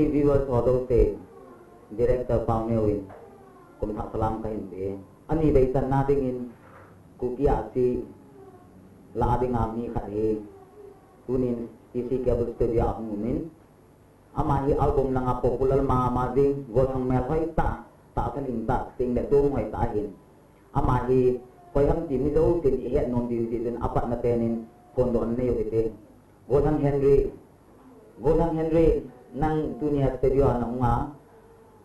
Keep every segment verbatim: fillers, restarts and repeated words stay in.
Viewers ho jouse, Director Pauneo in kum thah salam kahin pe. Ani vei channa dingin Kuki Ahsi la dinga mi khat hi tunin T C Cable Studio a hung umin, ama hi album langa popular mama jing, golhang mel hoitah, tahsa lhingtah, sing le tum hoitah ahin. Ama hi koiham ti mi jousen ihet nom diu jeh chun apatna penin phondohna nei u hite. Golhang Henry, Golhang Henry, nang tunia studio a nahunga,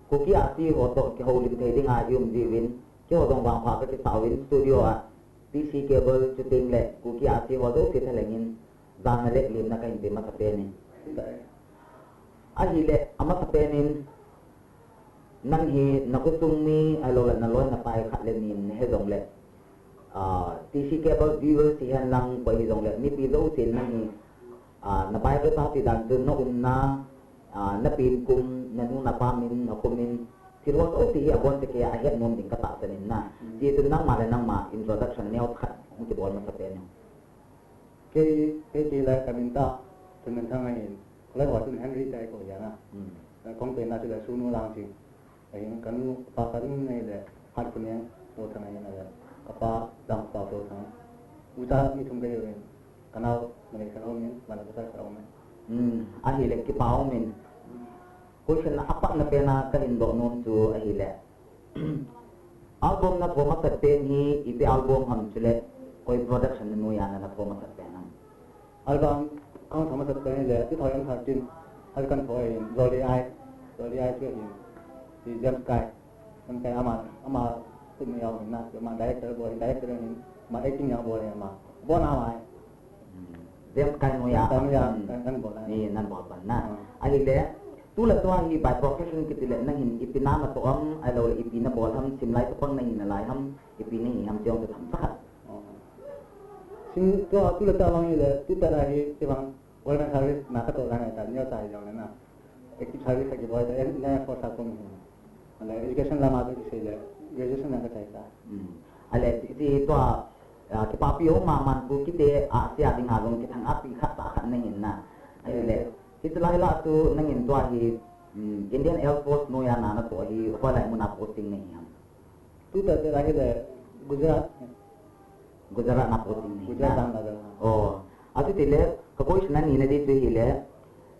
Kuki Ahsi ho toh kihoulim thei dinga i um jiuvin, keiho jong vangpha kakisa uvin studio a, T C Cable chuteng le Kuki Ahsi ho jouse thalhengin, jana le lemna kahin pe masapen in. Ahile, amasapen in, nang hi nakhosung mi, ahilouleh naloi napai khat le ni in nahe jongle, ah, T C Cable viewers hihen lang koi hijongle, mipi jousen nang hi, ah, na biography dan chu na umna, ah, na pen kum, nanu napa min, nakho min, thil ho jouse hi abonchauva ahet nom ding katahsan in na. Hichun nangma le nangma introduction neo khat hung kibol masapen in. Kei, kei, kei le kamin tah, Thunminthang ahin, kholai ho chun Henry tia eikou hi na. Kong penna chu le Sunu Langching. Ahin kanu, pa kanu nei le, Hatkhoneng Touthang ahin le, kapa Dangpao Touthang. Ucha mi thum kahiuvin, kanao numei khat aumin, vana pasal khat aumin. Ahile kipa umin. Question apatna pena kahin doh nom chu ahile, album natho masat pen hi ipi album ham chule koi production noiya natho masat pen ham? Album kanatho masat pen hile two thousand thirteen a kanatho ahin, Jolly Eye, Jolly Eye chu ahin, hi James Kai, James Kai ama, ama khut nei a um in na, ama director bol, director ahin, ama acting jong bol ahin ama, abon a ama hi. James Kai noiya. James Kai noiya, kan, kan bol a. Ni nan bol pan na. Ahile, tu le tua hi by profession kiti le nangin ipi na natoh ham, ahilouleh ipi nabol ham, simlai chapang nahi nalai ham, ipi nahi ham, chujong chu themcha khat. Sim, tua, tu le tua vang hile, tu pet a hi, ti vang, government service na katoh dan ahitan, neo chai jongle na. Active service kibol ahitan, na force a kum hi. Ahile, education lama chu kisei le, graduation jong kachai tai. Ahile, ti, ti tua, ah, kipapi ho mama in Kukite, ah, sia dinga jong kithang api khat tah khat nahin na. Ahile, hiche lai lah chu nangin tua hi, Indian Air Force noiya na natoh hi, hoilai muna posting nahi ham? Tu pet pet a hile, Gujarat. Gujarat na posting nahi na. Gujarat na. Oh. Achuti le, ka question ani na ding chu hile,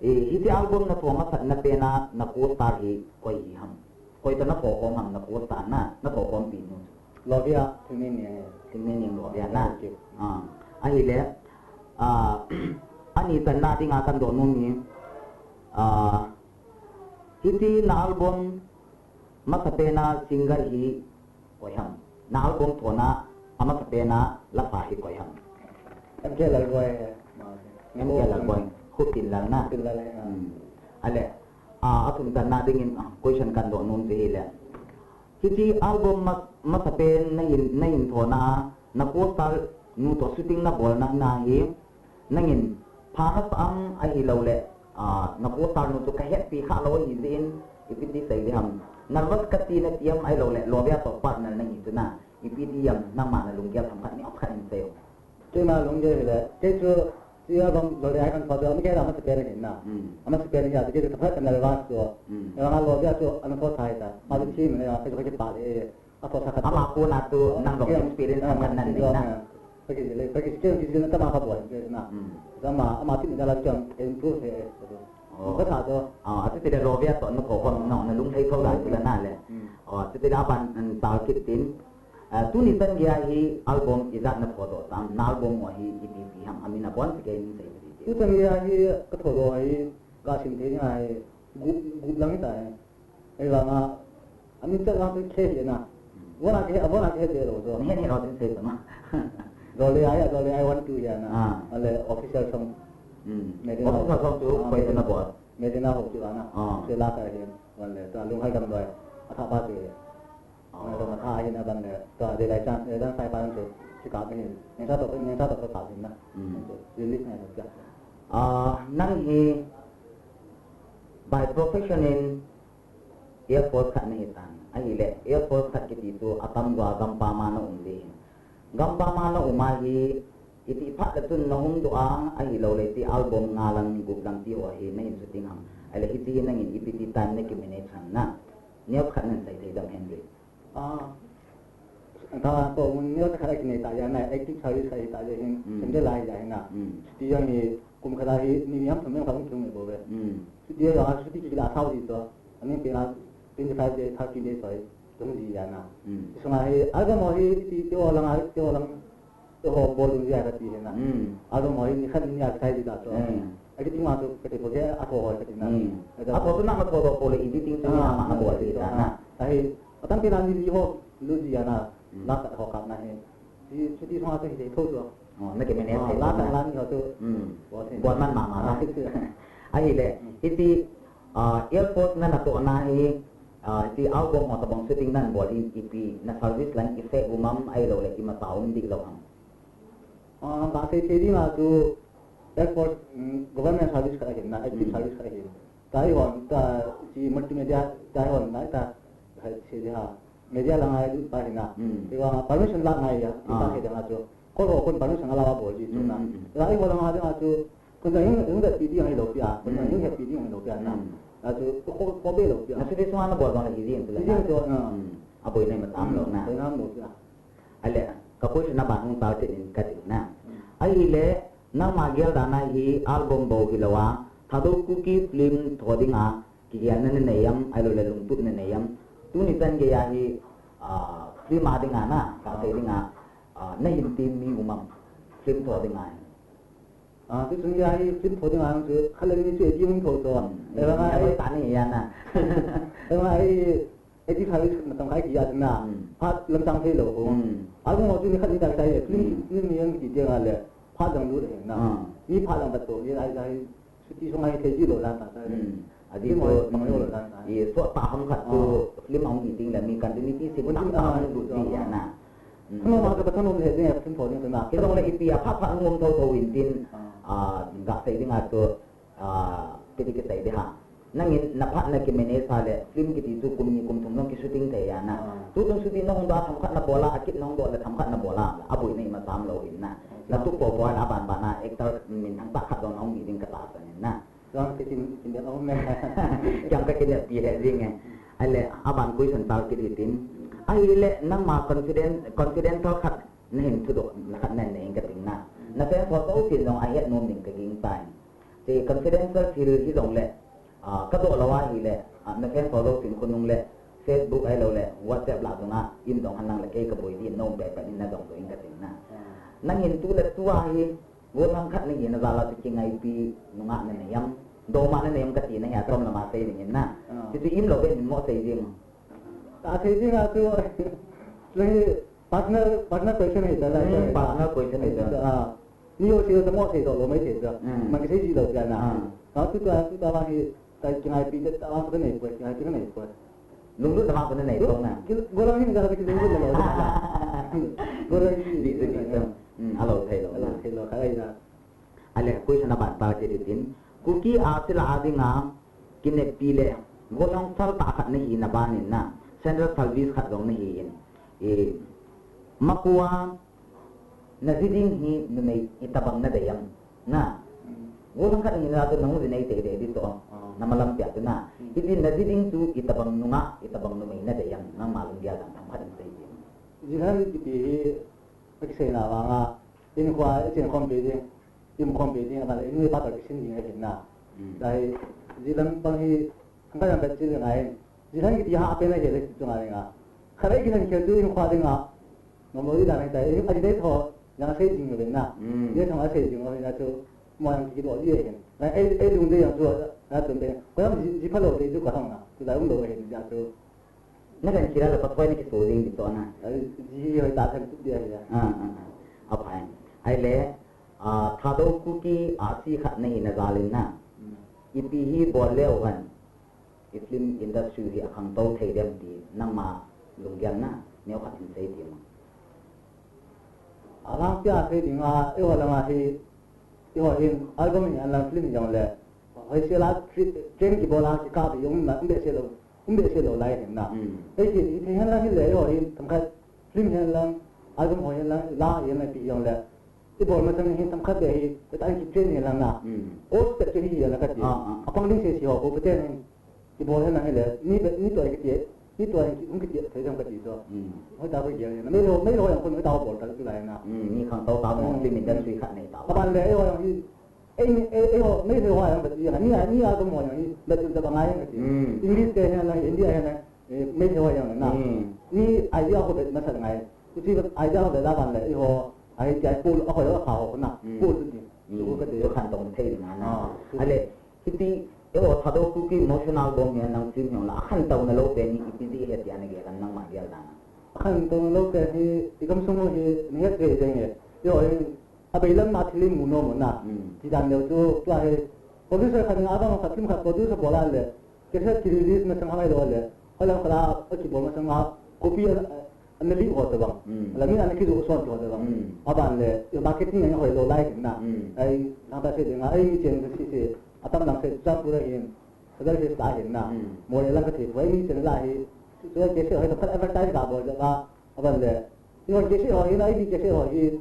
eh, hiche album natho masatna pena, na co-star hi koi hi ham? Koi toh natho khom ham na co-star na, natho khompi nu? Lovia, Thingneiniang. Thingneiniang Lovia na. Okay. Ah. Ahile, ah, ani channa dinga kahin doh nom hi, ah, hiche na album masapena singer hi koi ham? Na album thona amasapena lasa hi koi ham? M K Lalboi. M K Lalboi. Khutinlal na. Khutinlal, ah. Hmm. Ahile, ah, athum channa dingin, ah, question kahin doh nom chu hile, hiche album ma, masapen nahin, nahin thona, na co-star nu toh shooting nabolna na hi, nangin pha nasah am ahilouleh, ah, na co-star nu chu kahetpi kha lou ahi jeh in, ipi ti sei ding ham? Nervous kati nati am ahilouleh, Lovia toh partner nahi chu na, ipi ti ham, nangma na lunggel themkhat neo khat in sei o. Keima lunggel hile, kei chu, hiche album Jolly Eye kahin thot chu, ama kei la amasapen ahin na. Hmm. Amasapen ahi a, kei chu themkhat ka nervous chu. Hmm. Ahivanga Lovia chu ana thot thei ta. Ama chu thim le, kei chu kakipah le. Ama kona chu nang jong experience khat nanei na. Kaki le, kaki skill, kaki skill na tama kha bol, na. Hmm. Ama, ama tin da la chang improve he. Oh. Ka tha to. Ah, achuti le Lovia toh natho khom na, na lunglhai tho lai chu la na le. Hmm. Oh, achuti le aban, um, tal kit tin. Ah, tuni chan geiya hi album ijat natho doh tam, na album ho hi ipi ipi ham, amin abonchauva min sei ti. Tu chan geiya hi katho doh hi, gasim thei ngai, gup, gup lang hita hi. Ahivanga, amin chan lang chu khe hi na. Abona kei, abona kei he lou chu. Nahet het lou tin sei ta ma. Jolly Eye, Jolly Eye one two hi na. Ah. Ahile official song. Hmm. Medina. Official song chu, ah, koi toh nabol? Medina ho chu na. Ah. Chu la ka hi. Ahile, tua Lunghaldam Loi. Athah pa chu. Ah. Ahile, athah hi na ban le. Tua Deilai Chan, Deilai Chan Saipan chu. Chu ka hi. Nengsa toh, nengsa toh ka hi na. Hmm. Release na chu. Ah, nang hi by profession in Air Force khat nahi tan. Ahile, Air Force khat kiti chu atamjo a gampam a na um ding ahi. Gampam a na um a hi, iti phat le chun na hung doh a, ahilouleh hiche album nga lang, gup lang ti ho hi nahin shooting ham? Ahile hiti hi nangin ipi ti time na kimanage ham na. Neokhat nan sei thei dam hen le. Ah, ka ko mun neokhat a kinei ta jeh na, active service ka hi ta jeh hin, Hmm. Sunday lai jeh hin na. Hmm. Chuti jong hi kum khat a hi ni, ni ham thum jong ka hung kilhung e bou ve. Hmm. Chuti jong a chuti kila thau ji to. Ani pe na twenty five day, thirty day soi. Tum ji jeh na. Hmm. Sunga hi, album ho hi ti, ti ho lang a, ti ho lang. Eiho bol ding jeh a kati hi na. Hmm. Album ho hi ni khat ni a kisai di ta chu. Hmm. Akiti ma chu kati bol jeh a, eiho ho kati na. Hmm. Eiho chu nang ma tho doh pole editing chu ni ama na bol di ta na. Ahi, atam pi na ni ho lu ji a na. Hmm. La khat ho kap na hi. Ti, ti sunga chu hi thei tho chu. Oh, na kimanage thei la khat na. La ni ho chu. Hmm. Bol thei. Bol man mama na. Ah, ti. Ahile, Hmm. Hiti, ah, Air Force na natoh na hi, Ah, ti album ho tabang shooting nan bol in ipi na service lang effect um am ahilou le imacha um dih lou ham. Ah, ka sei thei ding a chu Air Force, mm, government service khat ahin na, active Hmm. service khat ahin. Ka hi hon, ka chi multimedia, ka hi hon na, ka hai sei ding a, media lang a hi pa hin na. Hmm. Ti vang a permission la ngai a, ti pa Ah. Sei ding a chu. Ko ho kon permission ala a bol ji chu na. Hmm, hmm, hmm. Ka hi ho lang a ding a chu, Ko jong hung, hung vet pi ding ahi lou pi a, ko jong Hmm. Hung het pi ding ahi lou pi a na. Hmm. A chu, ko, ko, ko be lou pi a. Na chu ti sunga na bol bang le hi jing chu le. Hi jing chu, ah. Hmm. A boi na imacha um lou na. Hmm. Boi na um lou pi a. Ahile, ka question aban hung tao chet in ka ti na. Hmm. Ahile, nangma gel dan a hi album bou hilou a, Thadou Kuki film tho ding a, kigel na na nei am, ahilou le lungtup na nei am. Tuni chan gei a hi, ah, film a ding a na, ka Ah. Sei ding a, ah, na hin ti mi um am, film tho ding a hi. Ah, ti chung ya hi film tho ding a chu khat le ni chu eighty hung tho chu. Hmm. Ei vang a ni ei ta ni ya na. Ei vang a ei eighty service na tam khai ki ya na. Hmm. Phat lam tang thei lou ho. Hmm. Album ho chu ni khat ni ta sai film Hmm. Film ni yang ki ti a le. Phat jang lu le na. Ah. Ni phat jang ta to ni ai ai chu ti sung ai thei ji lou dan ta sai. Hmm. Adi film chu, ho mang lou dan ta. I so ta ham khat chu Ah. Film hung ki ting le mi continuity si Continuity ta ham ah, du ah. Ji ya na. Hmm. Thanom a ka thanom le ding a film tho ding na. Kei jong le ipi a phat phat ngom tho tho in tin, Ah. Ah, ga sei ding a chu, ah, kiti kisei ding ha. Nangin na phat na kimanage sa le film kiti chu kum ni kum thum jong kishooting thei a na. Ah. Tuchung shooting na hung doh a themkhat na bol a, akit na hung doh le themkhat na bol a, aboi na imacha um lou in na. Ah. Na tup popo a na ban ban a actor minthang tah khat jong na hung hi ding ka tahsan in na. Jong ti tin, tin ding a um e. Jong ka kineppi lheh jing e. Ahile, aban question tao kit hitin. Ahile, nangma confident, confidential khat na hin thudoh na khat na nei in ka ting na. Na fans ho jousen jong ahet nom ding ka ging tai. Ti confidential thil hijong le, ah, ka doh lou ahile, ah, na fans ho jousen khonung le, Facebook ahilou le, WhatsApp lah jong a, in jong han lang le kei ka boi din, nom pehpeh in na jong doh in ka ting na. Ah. Nangin tu le tu a hi, Gollhang khat na hina jal a chu kingaipi nungah na nei am? Doma na nei am kati na hi a, chom lama sei ding in na. Ah. Chuchu im lou beh in mo sei ding. Ka sei ding a chu, chu hi personal, personal question hi ta la. Hmm, personal question hi ta. Ah. Mi ho sei ta mo sei doh lou mai sei ta. Hmm. Man kisei ji lou tia na. Ah. Ka chu ta, chu ta la hi, ta kingaipi ta, ta la ka nei poi, kingaipi ka nei poi. Lunglut lama ka nei poi na. Ki, gollhang hin jal a ki lunglut lou. Gollhang hin. Di, di, di, di. Hmm, alou thei lou. Alou thei lou, ka ai na. Ahile, question aban tao kit hitin. Kuki artist a dinga, kineppi le, gollhang sal tah khat na hina ban in na, central service khat jong na hi in. E, makua, na ji ding hi numei itobang na dei am? Na. Gollhang khat na hina chu nahung ji nei teitei di chu. Ah. Na malam pia chu na. Hmm. Hiti na ji ding chu itobang nungah, itobang numei na dei am? Nangma lunggel dan themkhat in sei ding. Jilhan kiti hi, akisei na vang a, Inkhua, i chin khompi ding, i um khompi ding, aban le, i nu i pa toh kisin ding ahin na. Hmm. Tua hi, ji lam pang hi, hangka jam bet chil ding ahin. Ji lam kiti ha apen ahi le, chunga ding a. Khat a i kihen khel chu inkhua ding a. Ngam lou di dan ahi tai, i, a di dei tho, jang sei ding uvin na. Hmm. Dei thong a sei ding uvin na chu, mo jang kidoh di ahin. Na ei, ei lung dei jang chu, na tun dei. Ko jam ji, ji pha lou dei chu ka thong na. Chu lai um lou ahin, jang chu. Na kan kila le pathoi na kiso jing di to na. Ai, ji hoi ta kan tu dia ya. Ah, ah, ah. Aphai. Ahile, ah, Thadou Kuki a si khat na hina jal in na. Hmm. Ipi hi bol leu hen. I film industry hi akhangtou thei dem ti nangma lunggel na. Neokhat hin sei ti mo. Alang pia sei ding a, eiho lama hi, eiho hin album hi alang film jong le. Hoi sela tri-, train kibol a kikap hi um na, um behseh lou, um behseh lou lai hin na. Hmm. Ei hi, hi, hi hen lang hi le, eiho hin, themkhat film hen lang, album ho hen lang, la hen lang ti jong le. ibol masang hi tam khat be hi, ta an ki train hi lang na. Hmm. Course te chu hi hi la ka ti. Ah, ah. Apang ding se si ho ko pate ni. Ibol hi na hi le, ni be, ni to ki ti, ni to ki, hung ki ti, thei jang ka ti so. Hmm. Hoi ta ko ye na. Meilhei, Meilhei ho yang ko hoi ta bol ta chu lai na. Hmm, ni khang tau ta mo, hmm, film industry khat nei ta. Aban le, eiho yang hi, Ei, ei, eiho, Meitei ho a jong bati jeng, ni a, ni a gam ho jong hi, bati jeng tabang a jeng kati. Hmm. English te hihen lang, Hindi a hihen lang, eh, Meitei ho a jeng na. Hmm. Ni idea ho bet masat ngai. Hiche idea ho bet a ban le, eiho, a hi tia pol, a hoi a pha ho na. Hmm. Pol tu ti. Hmm. Tu kati. Tu khan tong thei na na. Ah, tu. Ale, hiti, eiho, Thadou Kuki emotional bom hihen lang film hihen lang, a khantouna lou pen hi, ipi jeh a hi tia na gel a, nangma gel dan a. A khantouna lou pen hi, i gamsung ho hi, ni het thei jeng e. Eiho, hi, Abeilam a thil imu nom u na. Hmm. Ti dan leu chu, tua hi, producer khat in album khat, film khat produce abol a le, cassette ki release masang a ahilou le, hoilang khat a, akibol masang a, copy a, a, ana leak ho tabang. Hmm. Ala min ana kijoh son ho tabang. Hmm. Aban le, marketing ana hoilou lai hin na. Hmm. Ei, nang ta sei ding a, ei mi chen sese, atam lang sei, Churachandpur a hin, Sadar Hills a hin na. Hmm. Moreh lang ka thei, ei mi chen la hi, chu cassette ho hi, khat advertise ga bol jeh a, aban le, Eiho cassette ho hi na, ei mi cassette ho hi,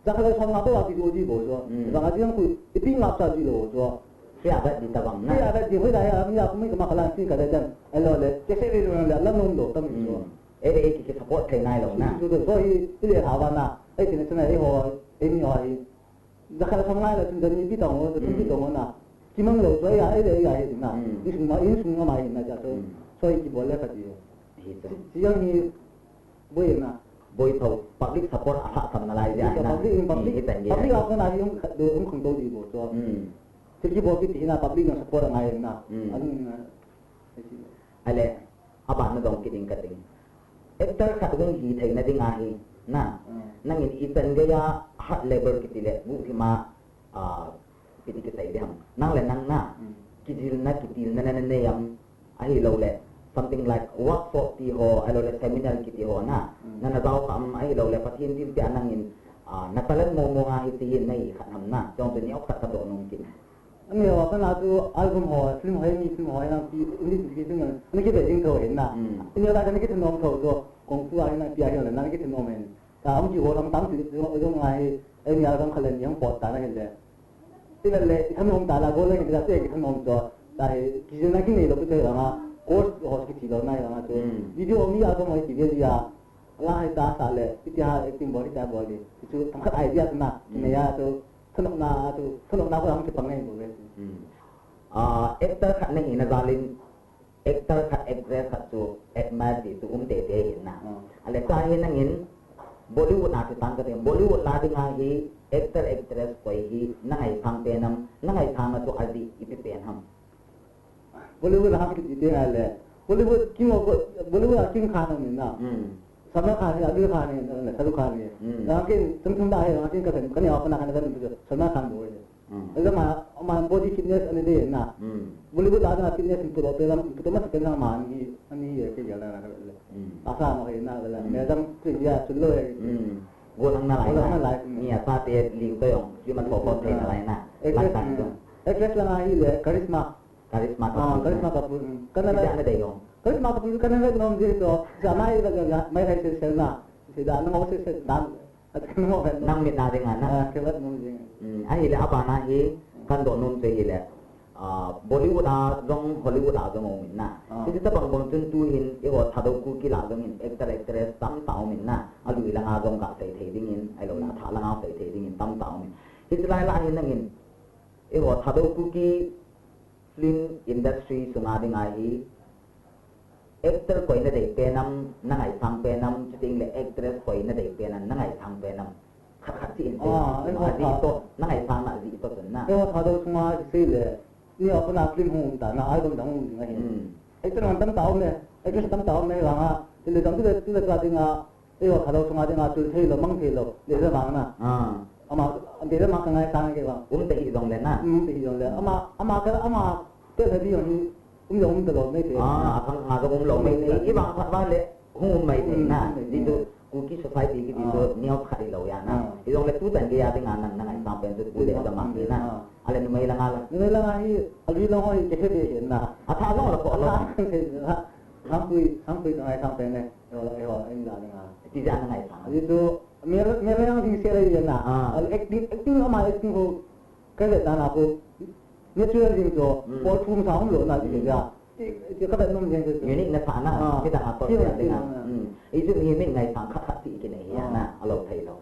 Jakhalai som nga bou a kijoh ji bou chu. Hmm. Vang a jeng khu, ipi ngap sa ji lou chu. Free a vet di tabang na. Free a vet di, hoilai a, mi a kum mi kama khalan sin ka de dem. Ahilou le, cassette ve lou le, la nom lou tam chu. Hmm. Ei, ei, ki, ki support thei nai lou na. Chu, chu, chu, so hi, i le tha va na. Ei, tin chana, eiho, ei mi ho hi. Jakhalai som nga le, tin jani pi tong, tin pi tong na. Kimang lou chu, ei a, ei le, ei a, hi na. Hmm. Insung ma, insung ma hi na, ja chu. Hmm. So hi kibol le ka ti. Hi chu. Chi, chi jang hi, Boi na. Boi tho, public support a lhahsam nalai jeh a hi na. Public, public, hi tan ge. Public a kona hi hung khat, hung khangtou di bou chu. Hmm. Thil kibol kiti hi na public na support angai na. Hmm. Anung na. Ale, aban na dong kit ding ka ting. Actor khat hung hi theina ding ahi na. Hmm. Nangin ichan geiya hard labor kiti le, guhthim a, ah, kiti kisei ding ham. Nang le nang na, hmm, kijilna, kitilna na, na nei am, ahilou le, something like workshop ti ho, ahilou le seminar kiti ho na, hmm, na na jao kha am, ahilou le Pathen thilpeh a nangin, ah, na talent mong mong a hiti hin na hi khat ham na, chong chu neokhat ka doh nom kit. Ani ho, kana chu album ho, film ho, mi film ho, nang pi, English film, ani kibe ding tho hin na. Hmm. Ani la kana kithanom tho chu, kung fu a hin na pi a hin na, nang kithanom hin. Ta hung kihol ang tam ti jong, jong ngai, ei mi album khat le ni hung pot ta na hin le. Ti le le, i thanom ta la, gol le hin la, te i thanom to. Ta hi, kijilna kinei lou, kute la nga, course ho kiti lou na la nga to. Hmm. Video mi album ho ki ve ya. La hai ta sa le, iti ha acting bol, iti bol di. Chu tam khat idea na, hmm, kinei ya to, thanom na to, thanom na ko ang kipang ngai bol le. Hmm. Ah, actor khat na hina jal in, Actor khat, actress khat chu admire ti chu um tete hin na. Hmm. Ale cha hi nangin Bollywood a ti tang ka ti, Bollywood la ding a hi actor, actress koi hi na ngaisang pen am, na ngaisang na chu ajeh ipi pen ham. Bollywood a kiti te ngai le. Bollywood king of, Bollywood a king khat na ni na. Hmm. Salman Khan hi, Aamir Khan hi, Shah Rukh Khan hi. Hmm. Nangin chum chum da hi, nangin ka pen, ka ni a pa na ka na pen, Salman Khan bol hi. Hmm. Ila ma, ma body fitness ani de na. Hmm. Bollywood a na fitness in pulo pe lam, puto ma second ma ani, ani ye ke ya na na le. Hmm. Asa ma ke na le. Hmm. Me dam ke ya chu lo ye. Hmm. Go nang na lai. Go nang na lai. Ni a pa te li to yong, li ma tho ko te na lai na. Actress, lang ta hmm. Actress lang a hi le, Karisma. Karisma Kapoor. Ah, Karisma Kapoor. Hmm. Kana la. Ija na de yong. Karisma Kapoor kana la nom je to. Ja mai la ga ga, mai lai se se na. Se da na mo se se dan. Nang mit na ding a na. Ah, kei vat nom jing. Hmm, ahile abana hi, kan doh nom chu hile. Ah, Bollywood a jong, Hollywood a jong um in na. Ah. Hiche tabang bang chun tu hin, eiho Thadou Kuki lah jong hin, actor, actress tam ta um in na. Alui langa jong gasei thei ding in, ahilou le atha langa sei thei ding in, tam ta um in. Hiche lai lah hin nangin, eiho Thadou Kuki film industry sunga dinga hi actor koi nadei pen am, nangaisang pen am, chuteng le actress koi nadei pen am, nangaisang pen am. Khat khat chi in sei. Ah, ajeh toh, nangaisang na ajeh toh chun na. Eiho Thadou sunga kisei le, ni a kona film hung um ta na, album dang hung um ding ahi. Hmm. Actor hung tam ta um e, actress tam ta um e, vang a, tile jam tile, tile ka dinga, Eiho Thadou sunga dinga chul thei lou, mang thei lou, le le mang na. Ah. Ama, ante le mang ka ngaisang ke bang. Um te hi jong le na. Um te hi jong le. Ama, ama ka, ama te le di jong hi, um jong um te lou, mei te. Ah, akhang khang jong um lou, mei te. I bang phat va le, hung um mei te na. Hmm, mei te. Di tu, Kuki society kiti tu, ah, neo khat hi lou ya na. Ah. Hi jong le tu tan ke ya te nga nang, nangaisang pen tu, tu le ka mang te na. Ah. Ale numei langa la. Numei langa hi, alui lang ho hi, ke he de he na. Atha long la ko long. Atha long la. Sangpui, sangpui ka ngaisang pen le. Eiho, eiho, ei la le nga. Ti ja na ngaisang. Ahi tu, mi, mi le ang ding se le ya na. Ah. Al acting, acting ama acting ho. Ka le ta na ko. Natural ding to. Mm. Por thum sa hom lo na ti ja. Ti, ti ka ba nom jeng se. Unique na sa na. Ah. Ti da ha to ti ya le na. Mm. Ei chu mi min ngaisang khat khat ti ki ne ya na. Ah. A lo thei lo.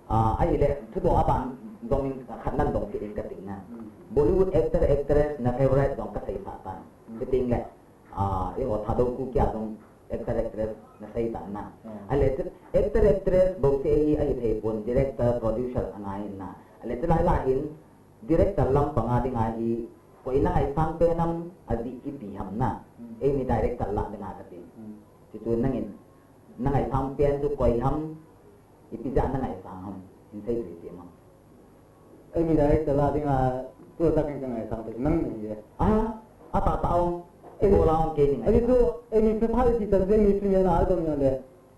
Ah, ahile, thudoh a ban dong in khat nan dong kit in ka ting na. Mm. Bollywood actor, actress na favorite dong ka sei sa tan. Mm. Ka ting le, ah, eiho Thadou Kuki a dong actor, actress na sei tan na. Mm. Ahile, actor, actress bou se hi ahi thei pon, director, producer a ngai in na. Ahile, chulai la hin, director lam panga ding ahi, koi na ngaisang pen am, ajeh ipi ham na. Mm. Eimi director la ding a ka ting. Mm. Chuchu nangin, na ngaisang pen chu koi ham, ipi ja na ngaisang ham, hin sei thei ti ma. Eimi director la ding a, tu ta ken ka ngaisang pen nang ni ye. Ah, a ta ta ong, e ko la ong ke ni ngai. Ahi tu, eimi pe phai ti tan, eimi film na album na le.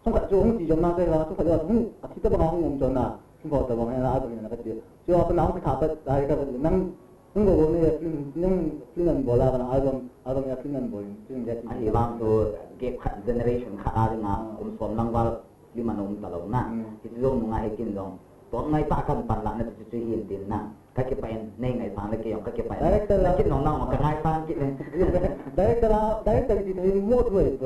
Song ka chu hung ti jong na te la, song ka chu hung, a ti ta bang hung um jong na. Song ka ta bang na album na ka ti. Chu a pa na hung ka tha pa, ai ka nang Nang go go ne film, nang film an bol a, kana album, album ya film an bol, film ya film. Ahivang chu gap khat, generation khat a ding a, ah, kum som lang val film an um ta lou na. Hmm. Hichu jong nunga hi kin jong. Tom ngai ta kan pan la na chu chu hin tin na. Ka kipah in, nei ngaisang le kei jong ka kipah in. Director la. Na kin nong nang ka ngaisang kit le. Director la, director ti thei mo tu e tu.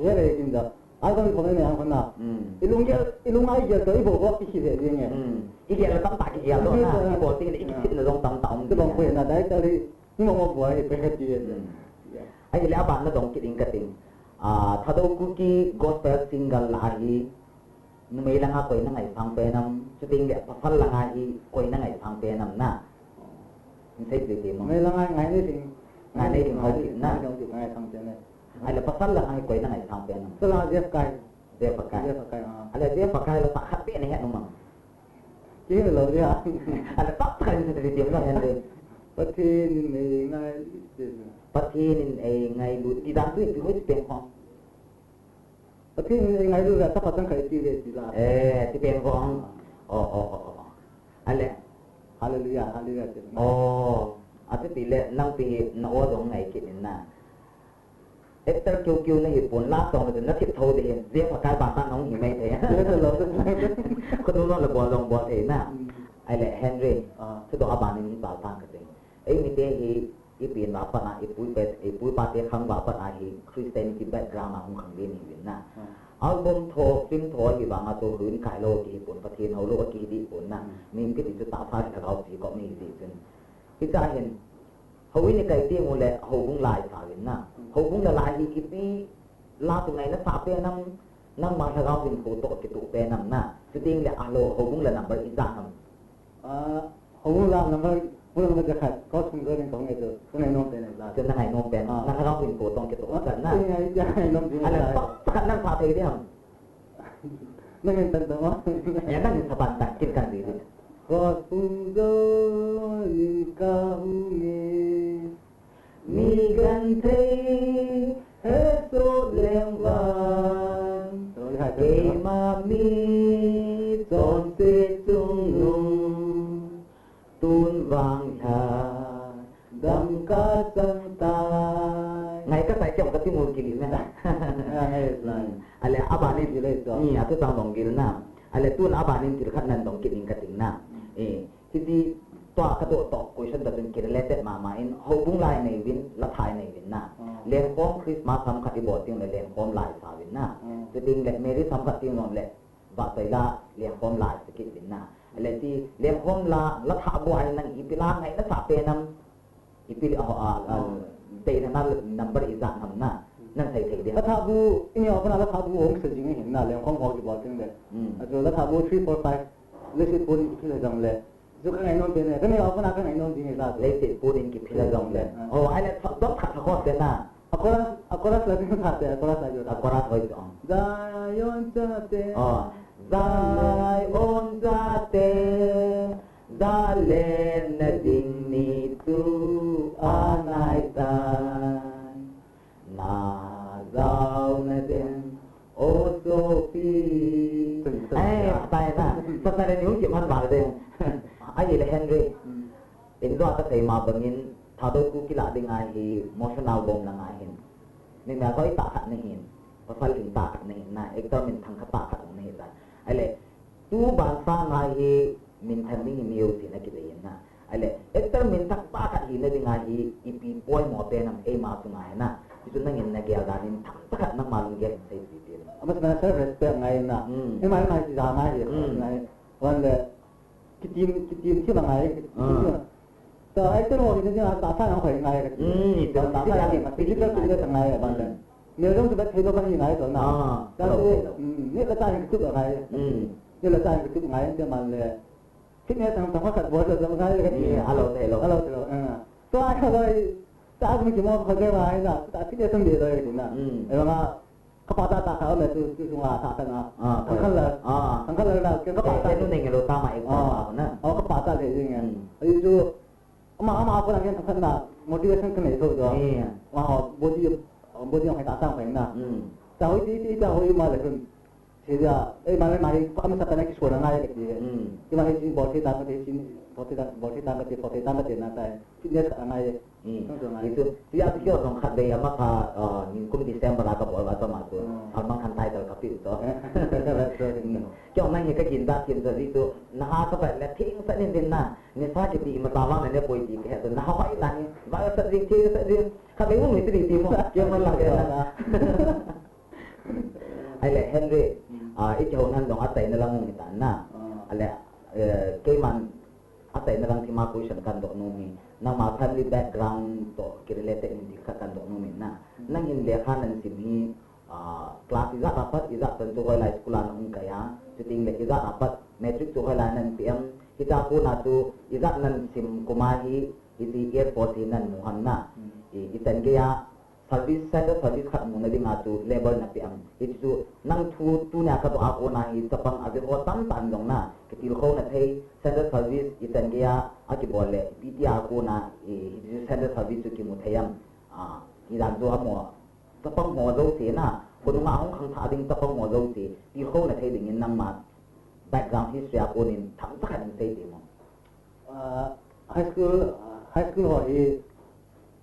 He le kin da. Ai kon kon ne ang kon na. Hmm. I lunggel, i lungai gel to i bol ko ki ki le ding e. Hmm. I gel tam ta ki gel to na. Hmm. I bol ting le i ki na jong tam ta um. Te bang ko na dai ta le. Ni mo mo bol i pe ka ti e. Hmm. Ya. Ahile aban na dong kit in ka ting. Ah, Thadou Kuki gospel single la hi. Numei langa koi na ngaisang pen am. Chuting le pasal langa hi koi na ngaisang pen am na. Hin sei thei ti mo. Numei langa ngai nei ding. Ngai nei ding ho kit na. Ngai nei ding ho kit na. Ahile pasal langa hi koi na ngaisang pen am. Pasal langa Jeff Kai. Jeff Kai. Jeff Kai, ah. Ahile Jeff Kai la ta khat pen he nu mang. Ki lo ya. Ahile ta khat ni ti ti na hen le. Pathen in ei ngailut. Pathen in ei ngailut. Ti dan tu ti ho ti pen ho. Pathen in ei ngailut la ta Pathen kai ti le ti la. Eh, ti pen ho. Oh, oh, oh, oh. Ahile. Hallelujah, hallelujah. Oh, ati ti le nang ti na o jong ngai kit in na. Actor keu keu na hi pon la tong na thip tho de hin, Jeff Kai ban tan hung hi mai thei. Khunu no le bol jong bol thei na. Hmm. Ahile Henry, ah, thudoh a ban in chal tang ka ting. Eimi te hi, i pi in va pat na, i pu i pa, i pu i pa te khang va pat na hi, Christianity background a hung khang ve ni vin na. Hmm. Album tho, film tho hi vang a chu hun kai lo ki hi pon, Pathen hou lo ki hi di pon na. Hmm. Min ki ti chu ta pha lhagao ti ko mi hi di chun. Hicha hin, Houin i kai teng u le houbung lai sa uvin na. Houbung le lai hi ipi la tu ngai na sa pen am, nangma lhagao hinkho toh kitoh pen am na. Chuting le alo houbung le number ijat ham. Ah, houbung la number, houbung la number jakhat, ko sung jo ning ko ngai tu, ko ngai nom pen la. Chu na ngai nom pen, ah, na lhagao hinkho toh kitoh pen na. Ngai, ngai nom pen la. Ala, pa, pa, nang sa thei di ham. Nang in tan tama. Ya, nang in saban tan, kin kan di di. Ko sung jo ning ka hung e. Mi genthei hesoh leng vang. Keima mi chonset chungnung. Tun vang lha, dam ka chang tai. Ngai ka sai kyong ka ti mu kili na. Ah, ngai lai. Ale, aban in, ni, atu tang dong gil na. Ale, tun aban in thil khat nan dong kit ning ka ting na. Eh, hiti tua ka doh toh, question ka tin ki related mama in, houbung lai nei uvin, la thai nei uvin na. Oh. Lengkhom Christmas sam khat i bol ting le lengkhom lai sa uvin na. Oh. Chuting le, Mary sam khat ting nom le, Vahchoi la lengkhom lai sa kit uvin na. Ale ti lengkhom la, la thah bou a nang ipi la ngai na sa pen am. Ipi le, a, a, a, oh, dei na na number ijat ham na. Hmm. Nang thei thei di. La thah bou, i neo pa na la thah bou hung sa jing hin na lengkhom ho kibol ting le. Hmm. Ajo la thah bou three, four, five. Le si pun ki le jong le. Chu ka ngainom pen e, ka neo pa na ka ngainom ding e la chu. Leiset punin kiphil a jong le. Ah. Oh, ahile, dom khat khat te na. A chorus, a chorus la ding khat te, a chorus la jo. A chorus hoi jong. Zion chate. Oh, Zion chate, zalenna ding ni chu anai tai. Na jaona den, o sopi. Tun, tun, eh, ya. Pai na. Sa sa le ni hung ki man bal den. Ahile Henry. Hmm. In jo ta sei ma bangin, Thadou Kuki la ding ahi, emotional bom na ngai hin. Min mel hoi tah khat nahin, pasal lhing tah khat nahin na, actor minthang khat tah khat nahin na. Ahile, tu ban sanga hi minthang ding hi neo tina kidei in na. Ahile, actor minthang tah khat hina dinga hi ipi poimo pen ham eima chunga hi na. Hichu nangin nagel dan in themcha khat nangma lunggel in seipeh tin. Ama sina self respect ngai na. Hmm. Ima ima hi ja ngai hi. Hmm. Ngai. Wan le, kitim, kitim thim angai, kitim thim. Ah. Ta, actor ho hi na, ta sa nang khoi ngai ka. Hmm, ta, ta sa nang, physical fitness angai, ban le. Hmm. Neo jong chu bat thei lou ban hi ngai to na. Ah, ta hello, chu, hello. Hmm, neh le chah hi kitup angai. Hmm. Neh le chah hi kitup angai, te man le. Fitness ang tang khat bol le jong ngai ka. Hmm, hello, hello. Hello, hello. Ah. To, ai, hello. Ta, mi kimo ko je ngai na. Ta, fitness ang de lou na. Hmm. Ei, ma, Ka pahcha tah khat aume tu, tu sunga tah khat na. Ah, Thangkhanlal. Ah. Thangkhanlal na, ken ka pahcha. Eh, eh, nu nei nge lou tama ek tama na. Oh, ka pahcha le jing e. Hmm. Ahi chu, ama, ama ko na ken Thangkhanlal motivation ka nei tho jo. Eh. Ama ho body, body jong hai tah sang pai na. Hmm. Ta hoi ti, ti, ta hoi ma le kun. Ti ja, eh, ma le ma hi, ama sa ta na ki so na ngai le ti. Hmm. Ti ma hi jing bol thei ta ka ti, jing bol thei ta, bol thei ta ka ti, bol thei ta ka ti na ta. Fitness ka ngai. Hmm. Hichu, hichu keiho jong khatvei ama kha, ah, nikum December a kabol uva tuma chu. Hmm. Salman Khan title kapeh u chu. Hmm. Keiho nang hi kagin da thim chu, hichu, naha kavet le theng sah in din na, nisa kiti imacha vang naneh poi ti kahe chu, naha vai lang in, vai sah jing, theng sah jing, khatvei hung hi ti ti mo, keiman lang le na. Ahile, Henry, hmm, ah, ikihou nan jong achaina lang hung hitan na. Ah. Ahile, eh, keiman, Achaina lang thima question kahin doh nom hi, nangma family background toh kirelate in ti khat kahin doh nom in na. Hmm. Nangin lekha nahin sim hi, ah, class ijat a pat, ijat chan chu hoilai school a nahung kai a, chuteng le ijat a pat, matric chu hoilai nahin pe em, hichea kona chu ijat nahin sim kum a hi, hiche Air Force hi nahin mu ham na. Hmm. I, ichan gei a, Service, central service khat muna dinga chu level napeh am. Hichu nang thu tunia kadoh a kona hi chapang aji ho tamtah in jong na kitilkhouna thei, central service ichan geiya akibol le ipi tia kona, eh, hichu central service chu kimu thei am. Ah, hidan chu amaho chapang ho jouse na, khonunga hung khangthah ding chapang ho jouse tilkhouna thei dingin nangma background history a konin themcha khat in sei temo. Ah, high school, ah, high school ho hi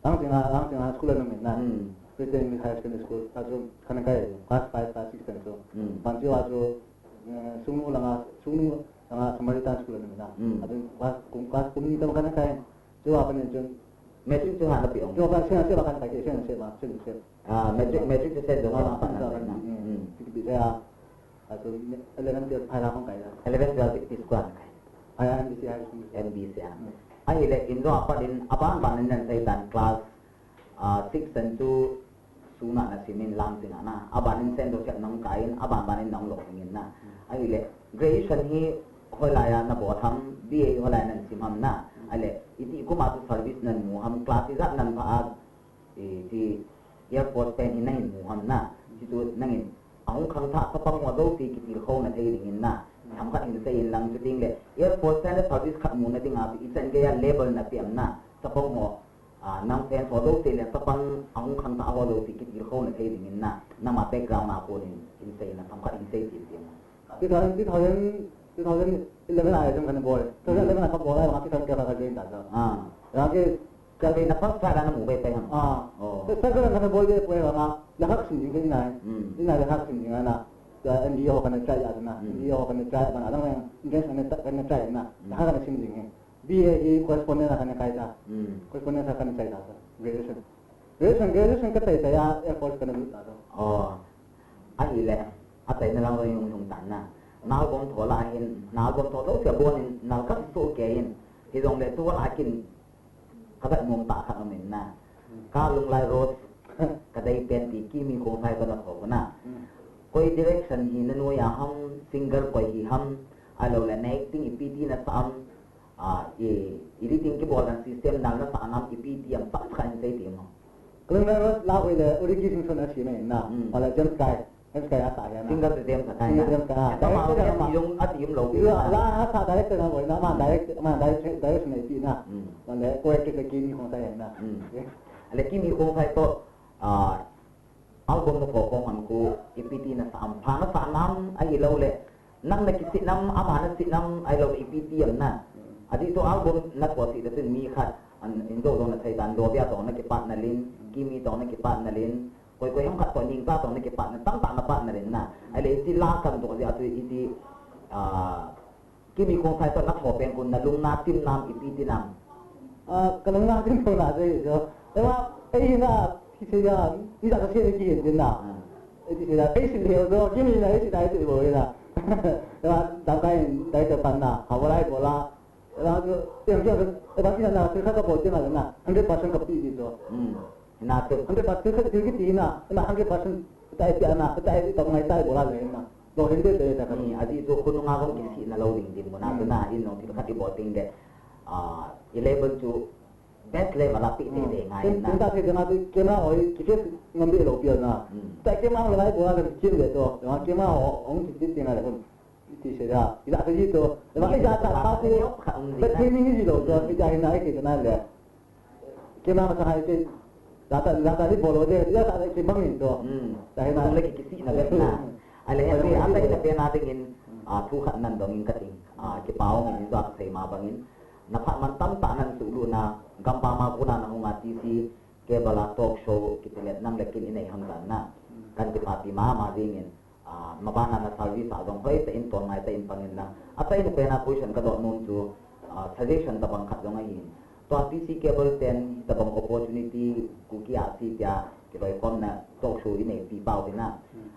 Langching a, Langching a school a na um in na. Hmm. Christian English Higher Secondary School, a chu kana kai, class five, class six ten chu. Hmm. Ban chu a chu, eh, Sugnu langa, Sugnu langa Samaritan School a na um in na. Hmm. A chu class kum, class kum ni tam kana kai. Chu a panin chun. Matric chu hana pe ong. Chu a pa, sen, sen a kana kai, sen, sen a, sen, sen. Ah, matric, matric chu sen dong ah, ah, pa na, sen, sen, sen, sen. Hmm. Ti, ti, sen a, a chu eleven, twelve, phai la kong kai la. Eleven, twelve, ti, ti school a kai. Phai a M B C High School. M B C a. Hmm. Ahile, in jong apat in, aban ban in nan sei tan class, ah, six ten chu Sugnu a na sim in Langching a na. Aban in Saint Joseph nahung kai in, aban ban in nahung lou ding in na. Hmm. Ahile, graduation hi hoilai a nabol ham, B A hi hoilai a nahin sim ham na. Hmm. Ahile, iti kum a chu service nahin mu ham, class ijat nahin phah a, eh, ti Air Force pen hi nahin mu ham na. Hichu nangin ahung khangthah chapang ho jouse kitilkhouna thei dingin na. Themkhat hin sei in lang chuteng le Air Force ten le service khat muna dinga chu ichan geiya level napeh am na. Chapang ho, ah, nang fans ho jouse le chapang ahung khangthah ho jouse kitilkhouna thei dingin na. Nangma background a konin hin sei na themkhat hin sei tin tin. Two thousand, two thousand, two thousand eleven a jong kana bol. Two thousand eleven a kabol a, two thousand twelve a ka join ta ta. Ah. Laki, kati na first try la namu be pai ham. Ah. Oh. First try la kana bol be pai ham. La hak sim jing kana. Hmm. Ina la hak sim jing ana. Ka N D A ho kana try ya na. Hmm. N D A ho kana try ba na. Lang entrance kana ta, kana try na. Hmm. La hak kana sim jing. B A hi correspondence a kana kai ta. Hmm. Correspondence a kana try ta. Graduation. Graduation, graduation ka tei tei a, Air Force kana lut ta to. Oh. Ahile, achaina lang jong hung hung tan na. Na album tho la hin, na album tho jouse a bon in, nal ka soh kei in. Hijongle tu la kin, ka vet mong tah khat um in na. Hmm. Ka Lunglai Rose, ka dei pen ti Kimi Khongsai toh na tho na. Hmm. Koi direction hi na noi a ham, singer koi hi ham, ahilou le na acting ipi ti na sa am, Ah, i, editing kibol dan system dan nasah nam ipi ti am tam khat in sei temo. Ka Lunglai Rose la hoi le Origi Singson a sim e na. Hmm. Wala James Kai. James Kai a sa ya na. Singer te James Kai na. Singer James Kai. Ama Director ama. Jong ati um lou. Ila, la a sa director na hoi na, ama direct, ama direct, direction na ipi na. Hmm. Wala ko actor ka Kimi Khongsai na. Hmm. Ale Kimi Khongsai toh, ah, Album na pho pho ham khu, ipi ti na sa am, pha na sa nam, ahilou le, nang na kisit nam, ama na sit nam, ahilou le, ipi ti am na. Adih chu album na pho sit le chun mi khat, an, in jo jong na thei tan, Lovia toh na kipat na lin, Kimi toh na kipat na lin, Koi koi ham khat toh ningcha toh na kipatna, tamtah na patna len na. Ahile hiche la kan toh jeh a chu hiche, ah, Kimi Khongsai toh na thoh pen khu na lung na chim nam ipi ti nam. Ah, ka lung na chim tho na jeh chu. Ema, ei na, ti sei a, ijat ka sei kihin tin na. Ah. Ei ti sei a, ei sei leu chu, Kimi na, ei sei na, ei sei bou na. Ema, dang kai, dai te pan na, ha, bolai bola. Ela chu, tiang tiang, ela chu na, thil khat ka bol tiang a na, hundred percent ka pe ding chu. Hmm. Hina chu. Hundred percent thil khat, thil kiti na, na hundred percent tai pi na, tai pi tong ngai tai bol a le na. Lo hende te ta ka. Ni, ajeh chu khonung a jong kisihna lou ding ding mo na chu na, in jong thil khat i bol ding le. Ah, i level chu best level a pe te te ngai na. Tin ta thei ding a chu camera hoi, ki face ngam be lou pi na. Hmm. Tai camera hoi lai bol a le kin le to. Camera ho, hung ki ti ti ngai le. Iti sei da, ila sei ji to, ila ila ta ta te, ta training ji lo to, ila hina ai ke na le. Ke na ma sa hai ke, la ta, la ta ni bol le, ila ta ke bang in to. Hmm. Ta hina le ki kisihna le na. Ale, ale, ata ina pe na ding in, ah, thu khat nan dong in ka ting. Ah, kipa um in jong ka sei ma bang in. Na phat man tamtah nan suhlut na, gampam a kona na hung a T C cable a talk show kiti le nang le ken i nei hon dan na. Kan kipa pi ma ma ding in. Ah, maban a na service a jong hoi tah in, tong ngai tah in pang in lang. Achaina pen a question ka doh nom chu, ah, suggestion tabang khat jong ahin. Tua T C cable ten tabang opportunity Kuki Ahsi tia kiloikhomna talk show i nei pi pau hi na. Hmm.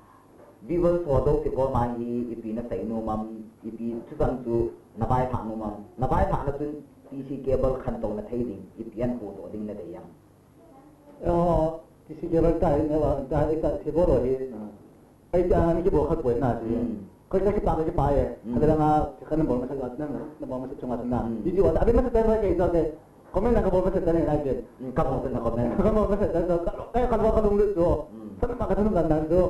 Viewers ho jouse koma hi ipi na sei nom am, ipi thuchang chu na vailhah nom am. Na vailhah na chun T C cable khantou na thei ding, ipi ahin pudoh ding na dei am. Eiho, T C cable ta hi, ne wa, ta hi, ta hi bol hi. Ah. Ai ta ni kibol khat poi na si. Hmm. Ka, ka kipa, ka kipa e. Hmm. Ka la nga, ka na bol masa ka na, na bol masa chunga na. Hmm. Video ta, abi masa ta na ke ta ke. Comment na ka bol masa ta na ke. Hmm, ka bol na comment. Ka bol masa ta na, ka, ka, ka, ka lung lut chu. Hmm. Sa ma ka thanu kan dan chu.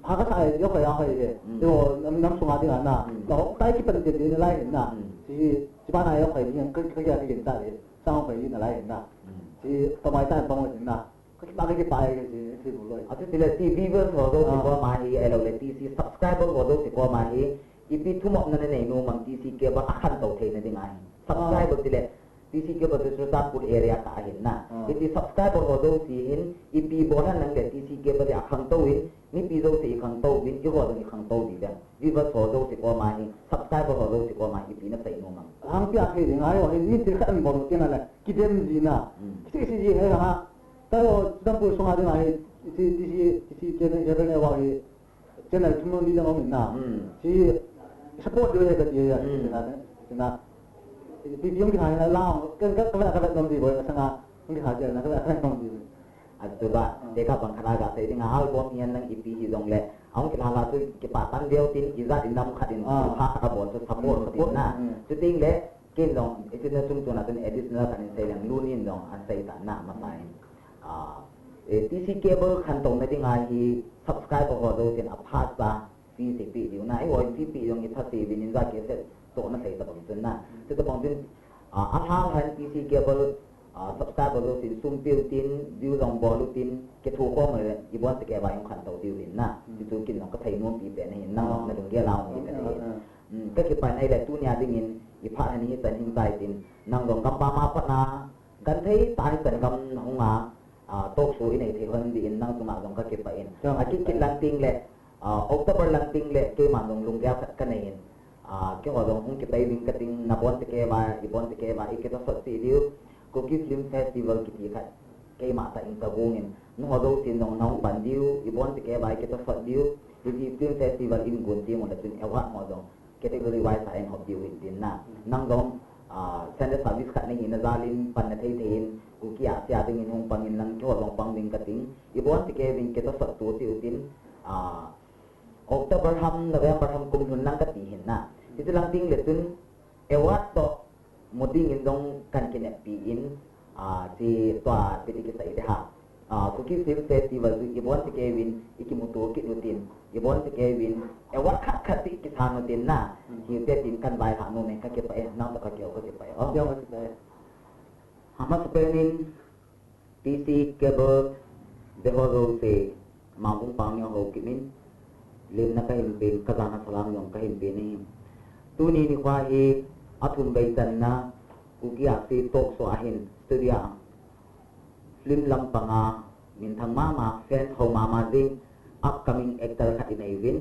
Ha ka sa e, yo ka ya ka e. Hmm. Yo, nam, nam sunga ding na. Hmm. Lo, tai kipan te te na lai na. Hmm. Si, si ba na yo ka e, ka, ka ya ke ta e. Sang ka e na lai na. Hmm. Si, ta mai ta bang na. Ka kipa, ka kipa e, ka si, si bu loi. Achu tile T V viewers ho jouse koma hi, ahilou le T C subscriber ho jouse koma hi, ipi thumopna na nei nom am T C cable a khantou theina ding ahi. Subscriber tile, T C cable chu Churachandpur area kah ahin na. Ah. Hiti subscriber ho jouse hin, ipi bol ham nang le T C cable a khangtou in, mipi jouse i khangtou in, eiho jong i khangtou diu vem. Viewers ho jouse koma hi, subscriber ho jouse koma hi, ipi na sei nom am. Hang pi a thei ding ahi, hin ni thil khat an bol tina le, kidem ji na. Hmm. Kisi kisi ji he ha. Taro, Churachandpur sunga ding ahi, isi, isi, isi channel, channel ne wa hi, channel thum ni dang om na. Hmm. Si, support diu he ka ti ya, hmm, na, na. Pi pi yong ki ha na la, ka, ka, ka, ka, ka nom di boi, ka sanga, yong ki ha na, ka, ka, ka nom di. Atu ba, hmm, te ka bang khat a ka sei ding a album hi nang ipi hi jong le, ahung kila la chu kipa tan deu tin, ijat in nam khat in, ah, pha khat a bol chu support, hmm, support na. Hmm. Chuting le, Ken jong, hiche na chungchon a chun additional kan sei leng, Lun in jong asei tan na, masa in. Ah, eh, T C cable khantouna ding ahi subscriber ho jousen aphat cha fee seipeh diu na, eiho in fee peh jong ipha seivin in ja ke se toh na sei tabang chun na. Chutabang chun, ah, alhang han T C cable, ah, subscriber jousen sum peh utin, view jong bol utin, kitho khom le, ibon te kei va jong khantou diu hin na. Hichu ken jong ka thei nom pi pen ahin, nang jong na lunggel a um pi pen ahin. Hmm, ka kipah in ahile tunia dingin, iphat heni hi chan hing tai tin, nang jong gampam a pat na, genthei tah in chan gam na hung a, ah, talk show inei thei hon ding in, nang chunga jong ka kipah in. Chang. Akit kit lang ting le, ah, October lang ting le, keima jong lunggel khat ka nei in. Ah, keiho jong hung kipai ding ka ting, nabon te kei va, ibon te kei va, ikitosot cheh diu. Kuki Film Festival kiti khat, keima tah in ka gong in, nangho jousen jong nahung pan diu, ibon te kei va, ikitosot diu. Hiche film festival in gon teng uleh chun award ho jong category wise a eihop diu hin tin na. Hmm. Nang jong, ah, Sunday service khat nahi na jal in pan na thei thei in, Kuki Ahsi a dingin hung pang in lang keiho jong pang ding ka ting. Ibon te kei vin kitosot to cheh utin, ah, October ham, November ham kum lhun lang ka ti hin na. Hiche lang teng le chun award toh mu ding in jong kan kineppi in, ah, hiche tua ipi ti kisei ding ham. Ah, Kuki Film Festival chu ibon te kei vin ikimuto kit utin, ibon te kei vin award khat khat chu ikisan utin na. Hmm. Hiti tin kan vailhah nom e, ka kipah e, nang toh ka kihou ka kipah e. Oh. Kihou ka kipah e. Amasapen in T C cable veho jouse, Mangkong pang neo ho kimin, lemna kahin pen, ka jana salam jong kahin pen ahi. Tuni nikho hi athum vei channa Kuki Ahsi talk show a hin studio a film lampang a Minthang mama, fans ho mama jing, upcoming actor khat inei uvin.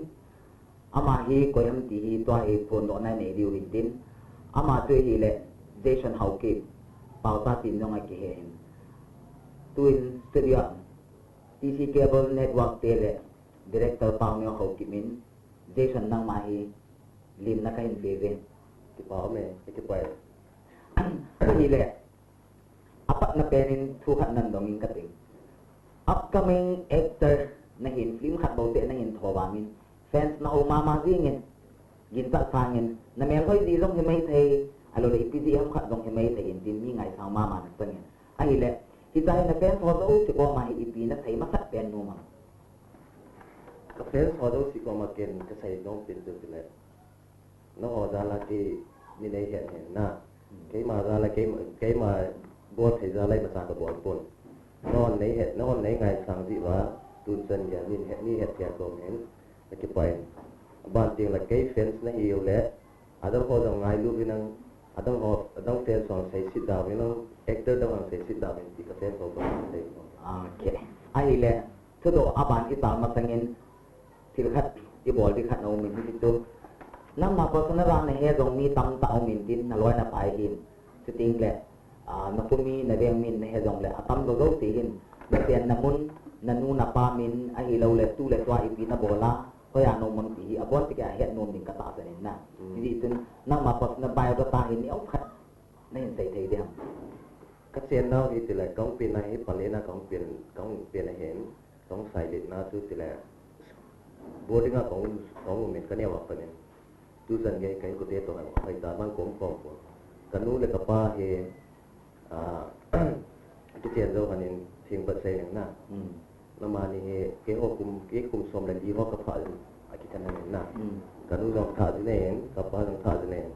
Ama hi koi ham ti hi tua hi phondohna inei diu hin tin. Ama chu ahile Jason Haokip, Paocha tin jong akihe hin. Tuin studio, T C Cable Network te le director Paoneo Haokip in Jason nangma hi limna kahin pe uve. Kipa ume, kipah e. Ahile, apatna pen in thu khat nadong ing kate. Upcoming actor nahin, film khat bou te nahin tho vangin, fans naho mama jingin, ginchat sangin, namelhoi ji jong himai thei, ahilou le ipi ji ham khat jong himai thei in tin mi ngaisang mama nachangin. Ahile, hiche hi na fans ho jouse koma hi ipi nasei masat pen nom am? Ka fans ho jouse koma ken kasei nom pen chu tile, nangho jal a kei nei het hen na. Hmm. Keima jal a, keima, keima bol thei jal a imacha kabol pon. Nangho nei het, nangho nei ngaisang jeh uva, tun chan geiya nei het, nei het thei a kon hen. Kakipah e. Aban teng le kei fans nahiu le, adang ho jong ngailu uvin lang, adang ho, adang fans ho seiset da uvin lang, actor dang ho seiset da uvin ti ka fans ho kon sei. Okay. Ahile, thudoh aban ichal masangin, thil khat ibol ding khat na um in hichu. Nangma personal a nahe jong mi tamtah um in tin, naloi napai hin. Chuting le, ah, napu mi naveng min nahe jong le, atam jou jou te hin. Napen namun, nanu napa min, ahilou le tu le tua ipi nabol a, hoiya naum am ti hi, abon ti kei ahet nom ding katahsan in na. Mm. Hijeh chun, nangma personal biodata hi neokhat nahin sei thei ding ham? Kachen nau hi tile, kahung pen na hi, palen a kahung pen, kahung pen ahin. Kahung sailet na chu tile, boarding a kahung, kahung um in kaneo a pat in. Tuchan gei ka inkote toh hoitah bang kaum khom pon. Kanu le kapa hi, ah, kichen jou khat in thengpat sei leng na. Hmm. Namani hi, keiho kum, kei kum som le li ho kaphah in, akikhen in na. Hmm. Kanu jong thah jin ahin, kapa jong thah jin ahin.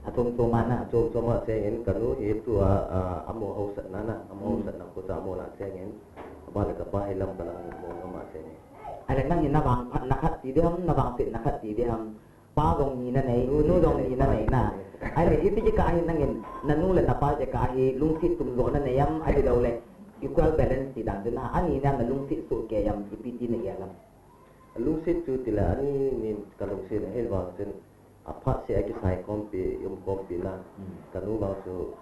Achom chom a na. Achom chom a chengin, kanu hi tua, ah, amo haosatna na, amo Hmm. haosatna kocha amo na chengin. Kapa le kapa hi lam kalang mo ngam a chengin. Ahile nangin navangphatna khat ti ding ham, navangsetna khat ti ding ham. Pa jong ni nanei, nu, nu jong ni nanei na. Ahile hiti kikah hi nangin, nanu le napa kikah hi lungset tumjoh nanei am, ahilou le equal balance ti dan chu na, ani na nalungset soh kei am, ipi ti nagel am? Lungset chu tile ani nin kalungset ahi vang chun, aphat seh a kisai khompi, um khompi na. Hmm. Kanu vang chu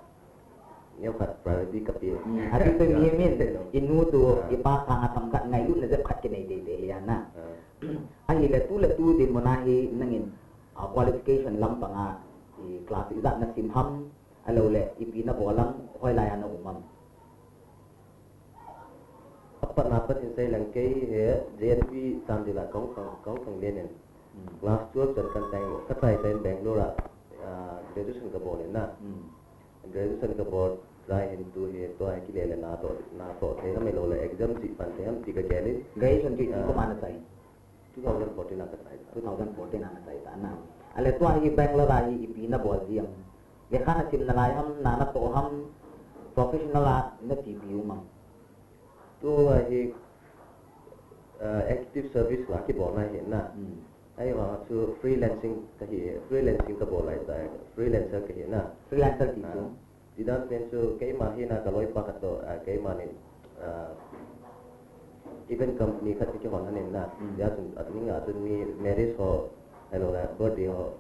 neokhat priority kape. Hmm. Ati chu mi min, inu tu, Ah. ipa sanga themkhat ngailutna jep khat kinei teitei hi a na. Ah. Ahile tu le tu dinmun a hi nangin, ah, qualification lampang a, i class ijat nasim ham, ahilou le ipi nabol am, hoilai a naum am? Apatna pat in sei leng kei hi J N V Chandel a kahung khang, kahung khang len in. Hmm. Class twelve chan kachai, kachai chai in Bangalore a, ah, graduation kabol in na. Hmm. Graduation kabol chai hin tu hi, tua hi kile le natoh, natoh thei ham ahilou le exam chih pan thei ham ti kagel in. Graduation chu ipi Ah. kum a nachai? Two thousand fourteen a kachai ta. Two thousand fourteen a nachai ta na. Ahile tua hi Bangalore a hi ipi nabol ji am? Lekha nasim nalai ham, na natoh ham, professional a nachepi u ham? Tua hi, ah, active service la kibolna hi na. Hmm. Ahivang chu freelancing kahi, freelancing kabol lai ta, freelancer kahi na. Freelancer ti Ah. chu? Tidan pen chu keima hi na kaloipa khat toh, ah, keima nin, ah, event company khat kihon ahin na. Hmm. Hijeh chun, aning a chun mi marriage ho, ahilou le birthday ho,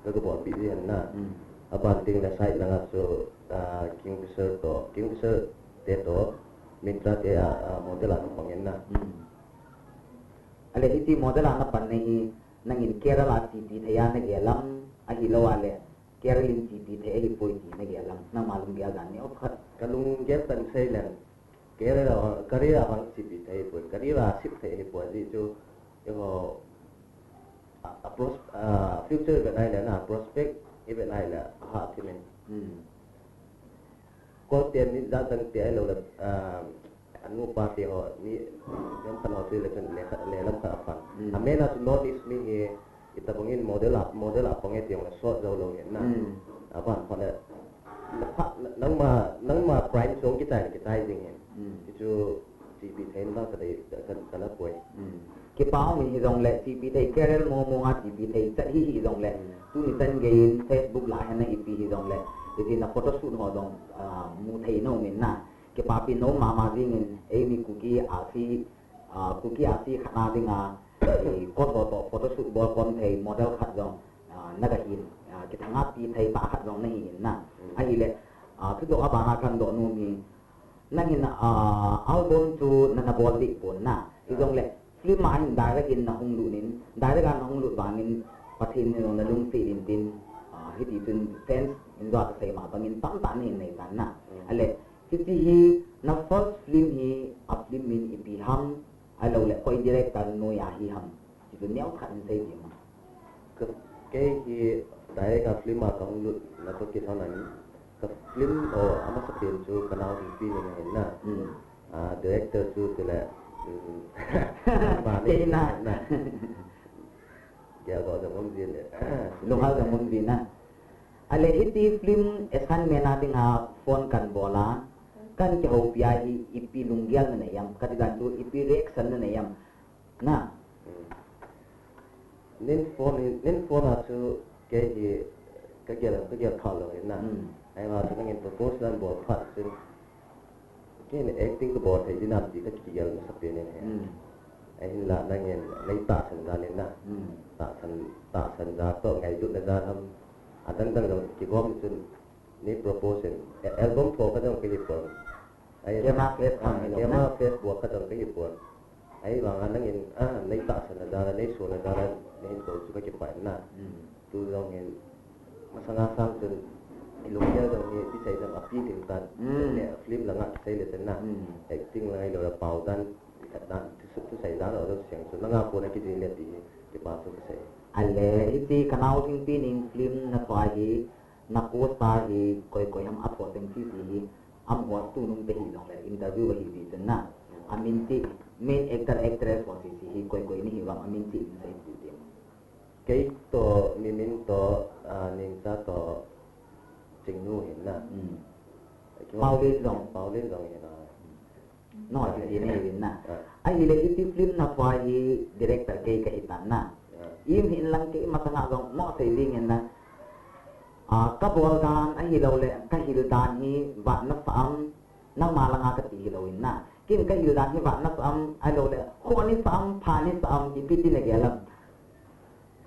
ka, kabolpi ji ahin na. Hmm. Aban teng le side langa chu, ah, Kingfisher toh, Kingfisher te toh, Myntra te a, ah, model a napang ahin na. Hmm. Ahile hiti model a napan na hi, nangin Kerala a chepi thei a nagel am, ahilou le, Kerala in chepi thei ahipoi ti nagel am, nangma lunggel dan neokhat. Kalunggel tah in sei leng, career a, career a vang chepi thei ahipoi, career a sep thei ahipoi, ajeh chu, eiho, a, a pros-, a, future ivet nai le na, prospect ivet nai le, aha, thim in. Hmm. Kol ten ni jat dang te ahilou le, ah, anu pa te ho, ni, lam khat ho te le kan le khat, le lam khat apang. Hmm. Amen a chu North East mi hi, itobang in model a, model a pang e ti jong le sot jou lou ahin na. Hmm. Aban phat le, na pha, na, nangma, nangma prime song kichai le kichai jing ahin. Hmm. Hichu chepi thei in ba kadei, ka, ka, kana poi. Hmm. Kipa um in hijongle chepi thei career mong mong a chepi thei chat hi hijongle. Hmm. Tuni chan gei in Facebook lah a hin na ipi hijongle. Hiti na photoshoot ho jong, ah, mu thei na um in na. Kipapi nom mama jingin, eimi Kuki asi, ah, Kuki asi khat na dinga, eh, kot ho toh photoshoot bol khom thei model khat jong, ah, naga hin, ah, kithangpi thei tah khat jong nahi in na. Mm. Ahile, ah, thudoh abana kadoh nom hi, nangin, ah, album chu nana bol deh pon na. Hijongle, film a hin direct in nahung lut in, direct a nahung lut vangin, Pathen in jong nalungset in tin, ah, hiti chun fans in jong kasei ma bangin tamtah nahin nei tan na. Mm. Ale, Hiche hi, na first film hi, a film min ipi ham, ahilou le, koi director noiya hi ham. Hichu neo khat in sei ding. Ka, kei hi direct a film a kahung lut na toh kilhon in, ka film o amasapen chu ka nao Lhingpi Neng ahin na. Hmm. Ah, director chu tile, hmm, Mani kei na. Na. Kei a go jong um jin le. Lunghal jong um jin na. Ale hiti film assignment a dinga phone kan bol a, kan kihoupi a hi ipi lunggel nanei em, kati dan chu ipi reaction nanei em. Na. Hmm. Nin phone, nin phone a chu kei hi ka gel, ka gel kha lou hin na. Hmm. Ahivang chu nangin propose nan bol phat chun Kei in acting kabol thei dinam ti kakigel masapen in ahi. Hmm. Ahinla nangin nei tahsan jal in na. Hmm. Tahsan, tahsan jal toh ngailutna jal ham. Adang dang jong kigom chun nei propose in. A-, album tho kha jong kahi pon. Ai, camera face ah, kha jong camera na. Face bol kha jong kahi pon. Ahivanga nangin, ah, nei tahsanna jal a, nei sona jal a, nei hin kou chu kakipah in na. Hmm. Tu jong hin, masanga sang chun, ilunggel jong hi, kisei jong api ding tan. Hmm. Ne, film langa kisei le chun na. Hmm. Acting lang ahilou le pao dan, khat dan, thu, thusei dan, aw jong siang chun, nanga kona kijing le ti hi, kipa thu kasei. Ale, hiti ka nao Lhingpi Neng film nathoa hi, na co-star hi, koi koi ham athoh ding ti ti hi, amaho tunung te hi jong le, interview ahi ti chun na. Amin ti, main actor, actress ho ti ti hi, koi koi nahi vang, amin ti in sei ti ti. Kei toh, Mimin toh, ah, Nengcha toh, Chingnu hin na. Hmm. Kihou Paulin jong. Paulin jong hin na. Nao ti ti nahi uvin na. Ah. Ahile hiti film nathoa hi director kei kahi tan na. Ah. Ihin lang kei masanga jong nao sei ding in na. Ah, kabol dan ahilou le, kahil dan hi vat nasa am, nangma langa kati hilou in na. Ken kahil dan hi vat nasa am, ahilou le, khoh nasa am, pha nasa am, ipi ti nagel am.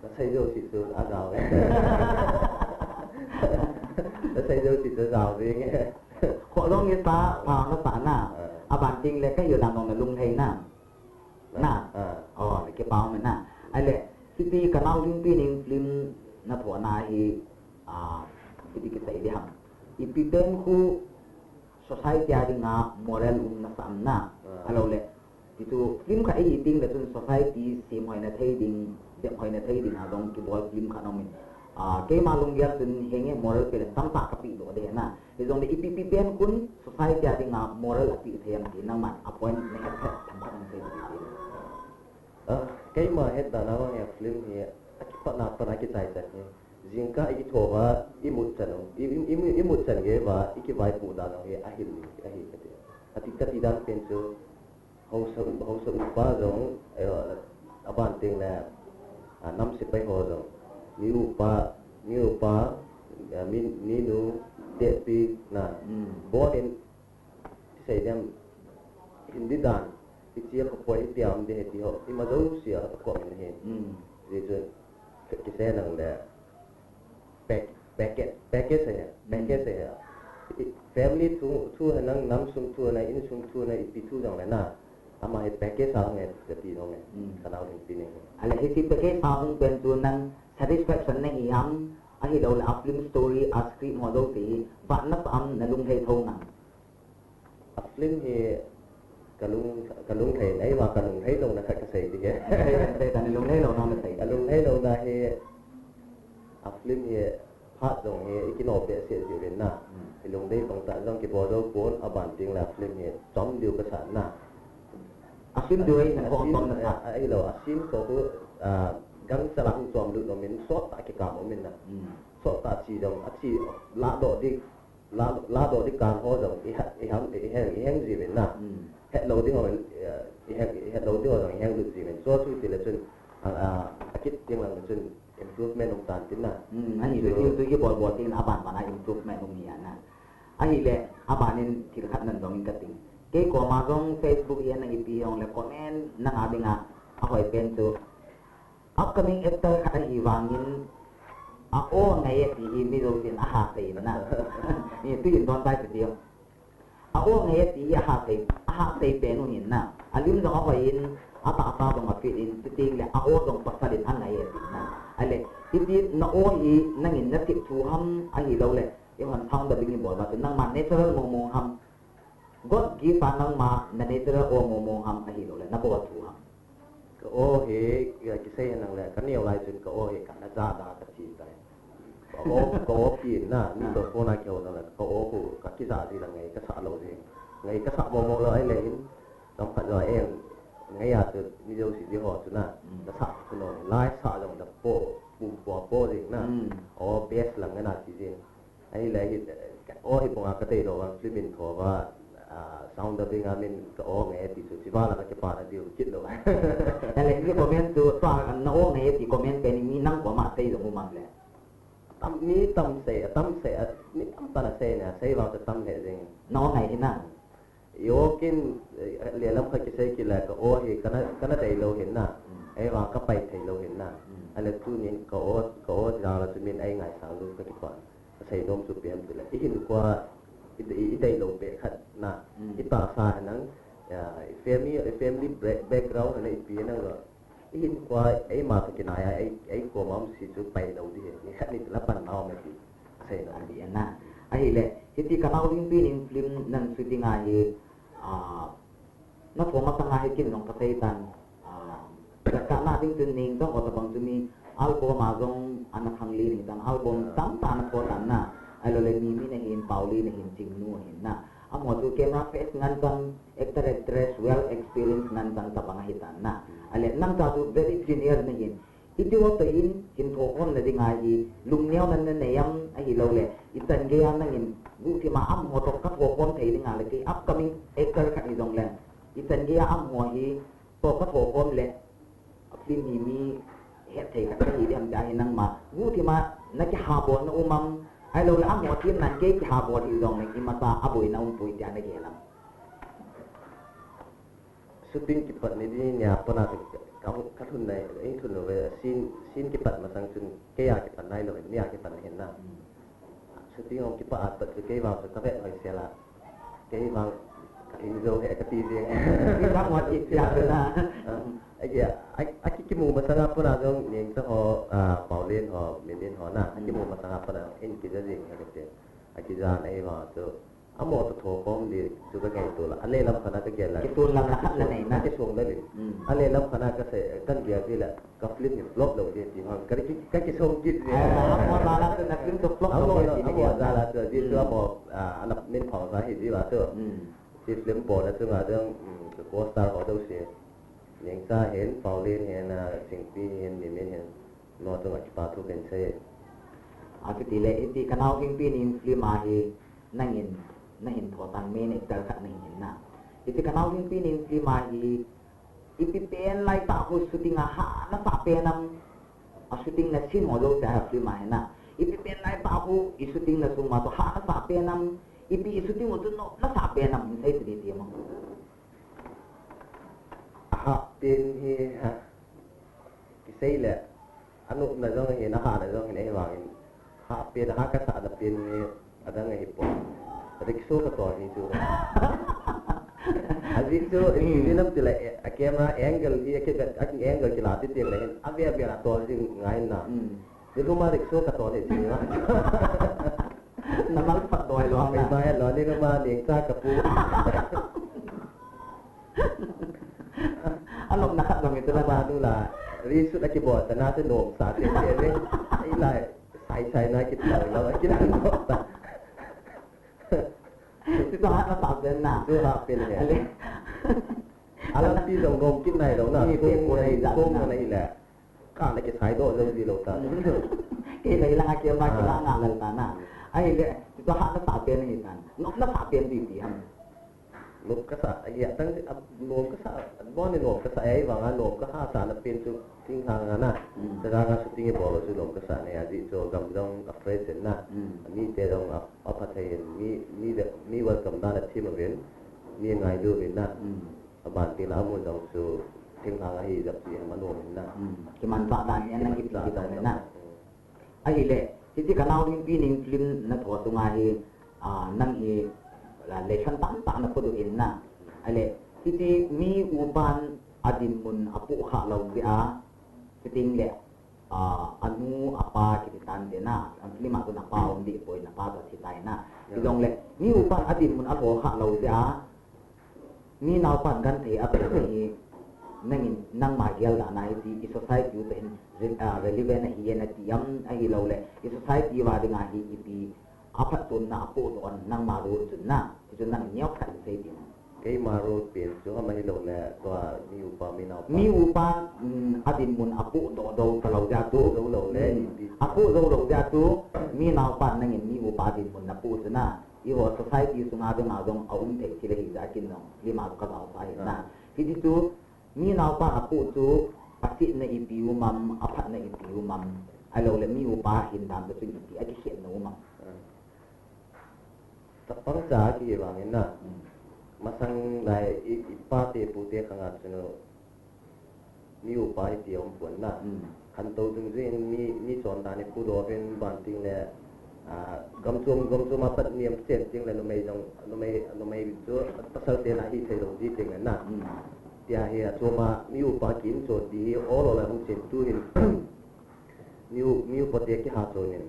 Nasei jouse chu ajao e. Nasei jouse chu ajao jeng e. Khoh jong nasa, pha nasa na. Ah. Aban teng le kahil dan jong nalung lhai na. Na. Ah. Oh, le kipah um e na. Ahile, hiti ka nao Lhingpi Neng film nathoh na hi, ah, hiti kisei ding ham. Ipi pen khu society a dinga moral um nasa am na. Ah. Ahilou le, Tichu film khat ihi teng le chun society semhoina thei ding, dephoina thei ding a jong kibol film khat aum in. Ah, keima lunggel chun henge moral pe le tamtah kapeh doh ding na. Hijongle ipi pi pen khun society a dinga moral apeh thei am ti nangman a point nahet phet themkhat hung sei ding. Ah, keima het dan a vang hi film hi akipatna pat a kichai chan hi. Jingkah ikitho uva imut chan u, i, i, i, imut chan gei uva ikivaipoh dan u hi ahil, ahil kati. Ati, kati dan pen chu Haosa, haosa upa jong, eh, aban teng le, ah, nam sepai ho jong. Mi upa, mi upa, ah, mi, mi nu, tepi, na. Mm. Bon in, ti sei dem, Hindi dan, hiche a khopoi, hitia um ding ahi ti ho, ima jouse a, akom in ahi. Mm. Hijeh chun, ki, kisei nang le, Pack-, package, package ahi, package ahi. I, family thu, thu ahi nang, nam sung thu ahi nang, insung thu ahi nang, ipi thu jong le na. Ama hi package a hung e, kati jong le. Hmm. Ka nao Lhingpi Neng hi. Ahile hiche package a hung pen chu nang satisfaction nahi ham, ahilou le a film story, a script ho jouse hi, vat nasa am nalung lhai thou nam. A film hi kalung, kalung lhai, ahivang kalung lhai louna khat kasei ding ahi. Sei, sei, tani lung lhai louna nasei. Kalung lhai louna hi, a film hi phat jong hi, ikinoh behseh jiuvin na. Hmm. Ilungdei bang tah jong kibol jou pon, aban teng le a film hi chom diu kasah na. A film diu hi, a scene, chom na sa. A, ahilou, a scene ko khu, ah, gangchal a hung chom lut nom in, sot tah kikap um in na. Hmm. Sot tah chi jong, a chi, ladoh ding, La, ladoh ding kang ho jong, i ha, i ham, i heng, i heng jiuvin na. Hmm. Hetlou ding ho, eh, i heng, i hetlou ding ho jong, i heng lut jiuvin. Chu chu tile chun, a, a, akit ding lang chun improvement um tan tin na. Hmm, ani chu chu, chu, chu kibol bol tin aban ban a improvement um hi a na. Ahile, abanin thil khat nadong in kating. Kei koma jong Facebook hi nang ipi hong le comment nang a dinga ahoi pen chu. Upcoming actor khat ahi vangin a-o ngai e ti hi mi jousen ahasei in na. Ni tu in don tai ti. A-o ngai e ti hi ahasei, ahasei pen u hin na. Alim jong ahoi in, atahsa jong afit in, chuteng le a-o jong pasal in angai e ti na. Ahile, hiti na-o hi nangin nasep thu ham ahilou le. Eihon sound dubbing ibol a chu nangma natural mong mong ham. God gift a nangma na natural o mong mong ham ahilou le, nabol thu ham. Ka o hi, kisei hen lang le, kaneo lai chun ka o hi kana ja da kachi tai. Ka o, ka o pi na, mi to phone a kihou lang le, ka o khu kakija ji lang ngai kasah lou ji. Ngai kasah mong mong lou ahile hin, kam khat jo en, ngai a chu, mi jouse ji ho chu na, nasah khu no, lai sah jong da po, pum po po ji na. O best lang ngai na chi ji. Ahile hi, ka o hi banga kadei lou vang film in tho va, sound dubbing a min ka o ngai ti chu, chiva la kakipana diu kit lou. Ahile hi comment chu, tua na o ngai ti comment pen mi nang koma sei jong um am le. Tam, mi tam sei, tam sei, mi tam tana sei na, sei vang chu tam le jing. Na o ngai hi na. Yokin, le lam khat kisei kit le ka o hi kana, kana dei lou hin na. Ahivang kapai thei lou hin na. Ahile tunin ka o, ka o jala chu min ei ngaisang lou kakipah. Kasei nom chu ipi ham tile, ihinkho, i, i, idei lou beh khat na. Itahsa henlang, i family, i family back-, background henlang ipi henlang lo. Ihinkho, eima toh kinai a, ei, ei koma um si chu pai lou di hi. Ni khat ni tila pan nau me ti. Sei lou. Ani na. Ahile, hiti ka nau ding pi ning film nang shooting a hi, ah, na thoma sanga hi kin jong kasei tan, ah, ka, ka na ding chun ning jong o tabang chu mi album a jong ana khanglen tan, album tamtah ana tho tan na. Ahilou le Mimi na hin, Paoli na hin, Chingnu hin na. Amaho chu camera face ngen chang, actor actress well experience ngen chang tabang ahi tan na. Ahile nang cha chu very junior na hin. Hiti ho toh hin, hin thokhom na dinga hi, lungneo na na nei am ahilou le, ichan gei a nangin, guhthim a amaho toh kathokhom thei dinga le, kei upcoming actor khat hi jong le, ichan gei a amaho hi, toh kathokhom le, film hi mi hetthei khat kahi ding ham tia hi nangma, guhthim a na kihabol na um am, ahilou le amaho team nan kei kihabol hi jong le, imacha aboina um poi tia na gel am. Shooting kipat ni di nia pana ka, ka, ka lhun nai, ei lhun lou ve, scene, scene kipat masang chun, kei a kipan nai lou, nia kipan hin na. Shooting hung kipat a pat chu kei vang chu ka vet hoi sel a. Kei vang ka hin jou he ka ti jeng. Kei vang wat ki tia na. Aki, aki, aki kimu masang a pana jong, Nengcha ho, ah, Paolin ho, Mimin ho na, akimu masang a pana, in kija jeng he ka ti. Akija na ei vang chu. Amaho toh thokhom di chu ka ngaito la. Alelam khat a ka gel la. Kitun lam la khat la nei na. Kisong la le. Alelam khat a ka sei, kan gel di la. Ka film hi flop lou di ti hang. Ka ki, ka kisong kit di. Amaho la la chu na film toh flop lou di ti. Amaho la la chu di chu amaho, ah, ana min phau sa hi di ba chu. Ti film bol na chu nga dang, ka co-star ho dou si. Nengcha hin, Paolin hin, ah, Singpi hin, Mimin hin. No chu nga kipa thu ken sei. Akiti le, iti ka nau Singpi nin film a hi. Nangin, na hin tho tan main actor khat na hin na. Hiti ka nau Singpi nin film a hi, ipi pen lai tah khu shooting a hahsa pen am, a shooting na scene ho jouse a film a hi na. Ipi pen lai tah khu i shooting na sung ma toh hahsa pen am, ipi i shooting u chu nopsa pen am, hin sei ti ti ma. Hahsa pen hi ha. Kisei le, anopna jong hin, ahahna jong hin, ahivangin. Hahsa pen, hahsa kasahna pen hi, adang ahi poi. Rickshaw ka tol hi chu. Ajeh chu, ipi nam ti le, a camera angle hi, a ki, a ki angle kila ti ti le hin, ave ave a tol jing ngai na. Ni luma rickshaw ka tol hi ti ma. Na mal pat doi lo na. Doi lo ni luma ni cha ka pu. Anopna khat jong ito na ba nu la. Ri sut a kibol ta na te nom sa te te le. Ai lai sai sai na ki ta lo ki na nom ta. Ti to ha na sa den na. Tu ha pe le. Ale. Alam pi jong nom ki nai lo na. Ni pe ko nai da. Ko na ile. Ka na kisai doh jong ji lou ta. Kei lai lang a kei ma kila nga lal ta na. Ahile, ti to ha na sa pen hi tan. Nop na sa pen di ti ham. Nom kasa, ahi atang, a, nom kasa, abon in nom kasa, ahivanga nom kaha sahna pen chu thinglhang a na. Hmm. Chajanga shooting ibol chu nom kasa na, ajeh chu gam jong afresh in na. Hmm. Mite jong a, apha thei in, mi, mi, mi welcome dan athim uvin, mi ngailu uvin na. Hmm. Aban tin a amun jong chu thinglhang ahi jeh chu aman nom in na. Hmm. Kimanchah dan in na kimanchah kipi dan dan in na. Hmm. Ahile, hiche Ka Nao Lhingpi Ning film na tho sunga hi, a, nang hi, a, lesson tamtah na podoh in na. Ahile, hiche mi upan adinmun apoh kha lou jeh a, shooting le, a, anu apa kiti tante na, film a chun apa um deh poi, apa toh thi tai na. Yeah. Hijongle, mi upan adinmun alho kha lou jeh a, mi naopan genthei apoh hi, nangin, nangma gel dan a hiche i society u toh hin re-, ah, relevant ahi e nati am, ahilouleh i society uva dinga hi ipi aphatchomna apohdoh am nangma lungchun na, hichu nang neokhat in sei tin. Keima role pen chu ham ahilouleh tua mi upa mi naopa. Mi upa, mm, adinmun apohdoh jou talou jeh a chu. Jou lou le, mm, ipi. Apoh jou lou jeh a chu, mi naopan nangin mi upa dinmun napoh chu na. Eiho society sunga dinga jong aum thei thil ahi jeh a kin jong, lima jong ka jaosah ahi na. Ah. Hiti chu, mi naopa apoh chu, asetna ipi um am, aphatna ipi um am, ahilouleh mi upa hin dan chu ipi, akikhetna um am. Ah. Chapang cha kihi vangin na. Hmm. Masang lai i, ipa te pu te khang a chu, mi upa hi ti aum pon na. Hmm. Khantou dungjui in mi, mi chondan i pudoh uvin banting le, ah, gam chom, gam chom a pat niam chen ting le numei jong, numei, numei chu pasal te na hi thei lou ji ting le na. Hmm. Tia hi achom a mi upa kin chon ti hi ol ol a hung chen tu hin. Mi u, mi upa te kiha chon in.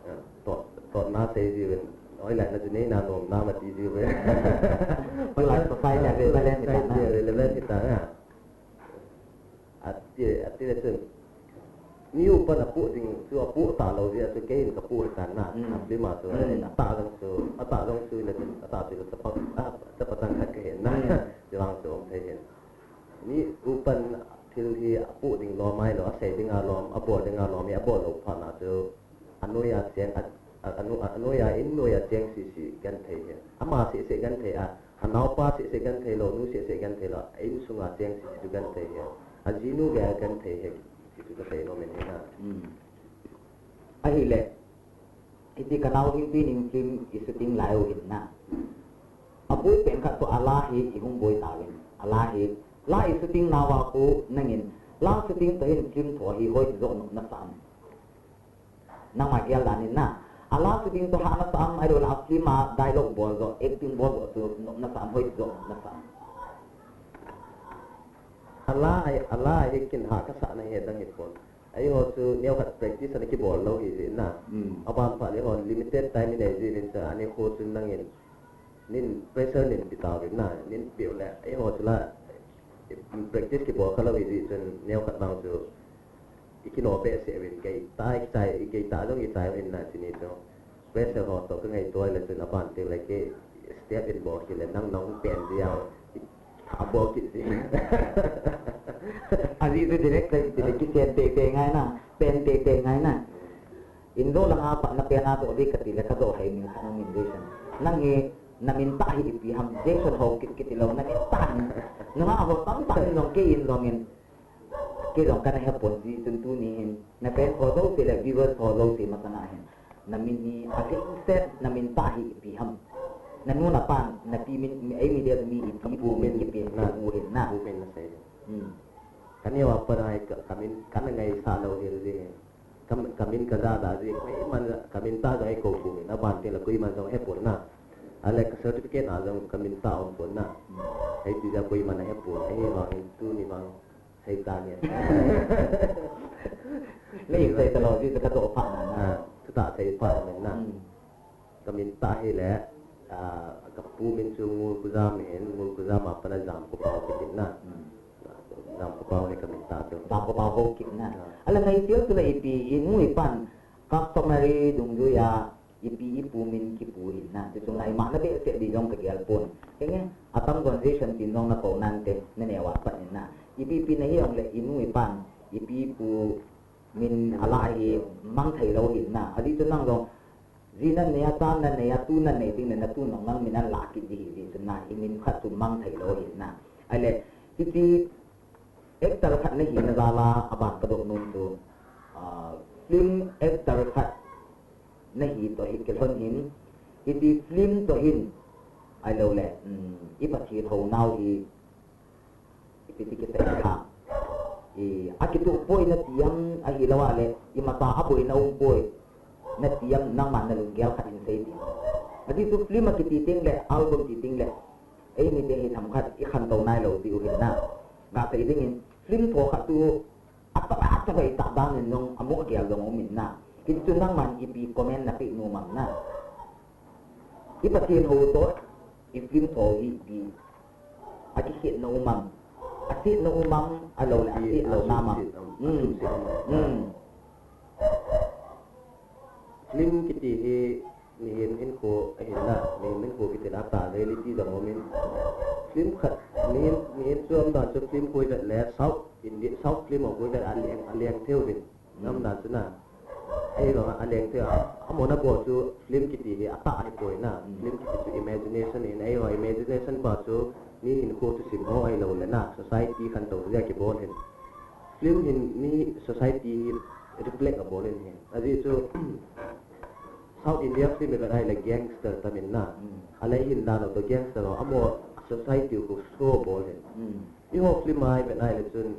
Eh, tot, tot na sei ji uvin. Hoilai na chu nei na nom na ma ti ji uvin. Hoilai society a relevant hi ta na. Society a relevant hi ta na. Ati, ati le chun. Mi upan apoh ding, chu apoh talou jeh a chu kei in kapoh hi tan na. Mm. Api ma chu, mm, atah jong chu, atah jong chu le chun, atah chu le chapa, ah, chapa chang khat kahin na. Mm. Chuvang chu um thei hin. Mi upan thil hi apoh ding lom ahilou, asei dinga lom, abol dinga lom hi abol lou phat na chu, anoi a cheng, a, a, anu, a, anoi a, in noi a cheng sisi genthei hi. Ama sisi genthei a, anaopa sisi genthei lou, nu sisi genthei lou, a insunga cheng sisi chu genthei hi. Ajinu gei a genthei hi, ti chu kasei nom in hi na. Hmm. Ahile, hiti Ka Nao Lhingpi Ning film i shooting lai u hin na. Aboi pen khat chu a la hi i hung boi tauvin. A la hi, la i shooting nauva khu nangin, la shooting toh hin film tho hi hoiti joh nop nasah am. Nangma gel dan in na. A la shooting toh hah nasah am, ahilouleh a film a dialogue bol joh, acting bol joh chu nop nasah am, hoiti joh nop nasah am. A la hi, a la hi kin hah kasah na hi dang hi pon. Eiho chu neokhat practice ana kibol lou hi jeh na. Hmm. Aban phat le eiho limited time inei jeh in cha ani kho chun nangin nin pressure nin pe tauvin na, nin pe u le eiho chu la practice kibol kha lou hi jeh chun neokhat bang chu i kino behseh uvin, gei ta, i chai, i gei ta jong i chai uvin na chini chu. Pressure ho toh ka ngaito le chun aban teng le kei step in bol kit le nang nong pen jia. Abol kit jia. Ajeh chu director kiti le kisen teitei ngai na, pen teitei ngai na. In jo langa pat na pen a jo ding kati le ka jo hei min khat na min Jason. Nang hi na min tah hi ipi ham Jason Haokip kiti lou na min tah hi. Nungah ho tamtah in jong kei in jong in Kei jong kana hepon jeh chun tuni hin, na fan ho jouse le viewers ho jouse masanga hin, na min hi a lhingset, na min tah hi ipi ham. Na nu na pan, na pi min, ei mi dia mi ipi pu min kipe na, pu hin na. Pu min na sei. Hmm. Ka neo a pat a hi ka, ka min, kana ngaisah lou hel jeh. Ka, ka min ka ja da jeh, koiman ka min tah jong ei kou pu min, aban teng le koiman jong hepon na. Ahile ka certificate a jong ka min tah um pon na. Hmm. Hiti jeh a koiman ahepon, ahivangin tuni vang Sei tange. Nei sei talou jeh chu ka toh phat na na. Ah, chuti sei phat na na. Hmm. Ka min tah hi le, ah, ka pu min chu Ngulkujam hin, Ngulkujam a pat na Jamkopao kiti na. Hmm. Jamkopao hi ka min tah chu. Jamkopao Haokip na. Ah. Ahile nei sil chu le ipi, i nu i pan, customary dungjui a, Ipi ipu min kipu hin na, chuchu ngaima na behseh ding jong ka gel pon. Henge, atam conversation tin jong na kou nante, na neo a pat in na. Ipi ipi na hi jong le, i nu i pan, ipi ipu min a la hi mang thei lou hin na. Ajeh chu nang jong, Ji nanei a, cha nanei a, tu nanei ding le natu nong nang min alah kit ji hi ji chu na, i min khat chu mang thei lou hi na. Ahile, hiche actor khat nahi na jal a, aban kadoh nom chu, ah, film actor khat nahi toh hi kilhon hin, hiche film toh hin, ahilou le, um, i Pathen hou nau hi, ipi ti kisei ham. I, akituh poi nati am, ahilou le, imacha aboina um poi nati am, nangman nalunggel khat hin sei tin. Ajeh chu film akiti teng le, album ti teng le, eimite hi themkhat i khantou nailou diu hin na. Gasei dingin, film tho khat chu, atah, atah, atah dan in jong, amu agel jong um in na. Hichu nangman ipi comment napeh nom am na. I Pathen hou toh, i film tho hi ipi, akikhetna um am, asetna um am, ahilou le, asetlou nam am. Hmm. Hmm. Film kiti hi, mihem hinkho ahin na, mihem hinkho kiti na, atah reality jong um in. Film khat, mihem, mihem chu umdan chu film khu ivet le, South India, South film khu ivet le, aleng, aleng thei uvin. Hmm. Umdan chu na. Ahivang a aleng thei a, amona bol chu film kiti hi atah ahipoi na. Hmm. Film kiti chu imagination in, ahivang imagination pa chu mi hinkho thusim ho ahilou le na, society khantou jeh a kibol hin. Film hin mi society hi reflect abol in hin. Ajeh chu South India film ivet ahile gangster tam in na. Hmm. Alei hin dan u toh gangster ho, amaho society khu show abol hin. Hmm. Eiho film a ivet ahile chun,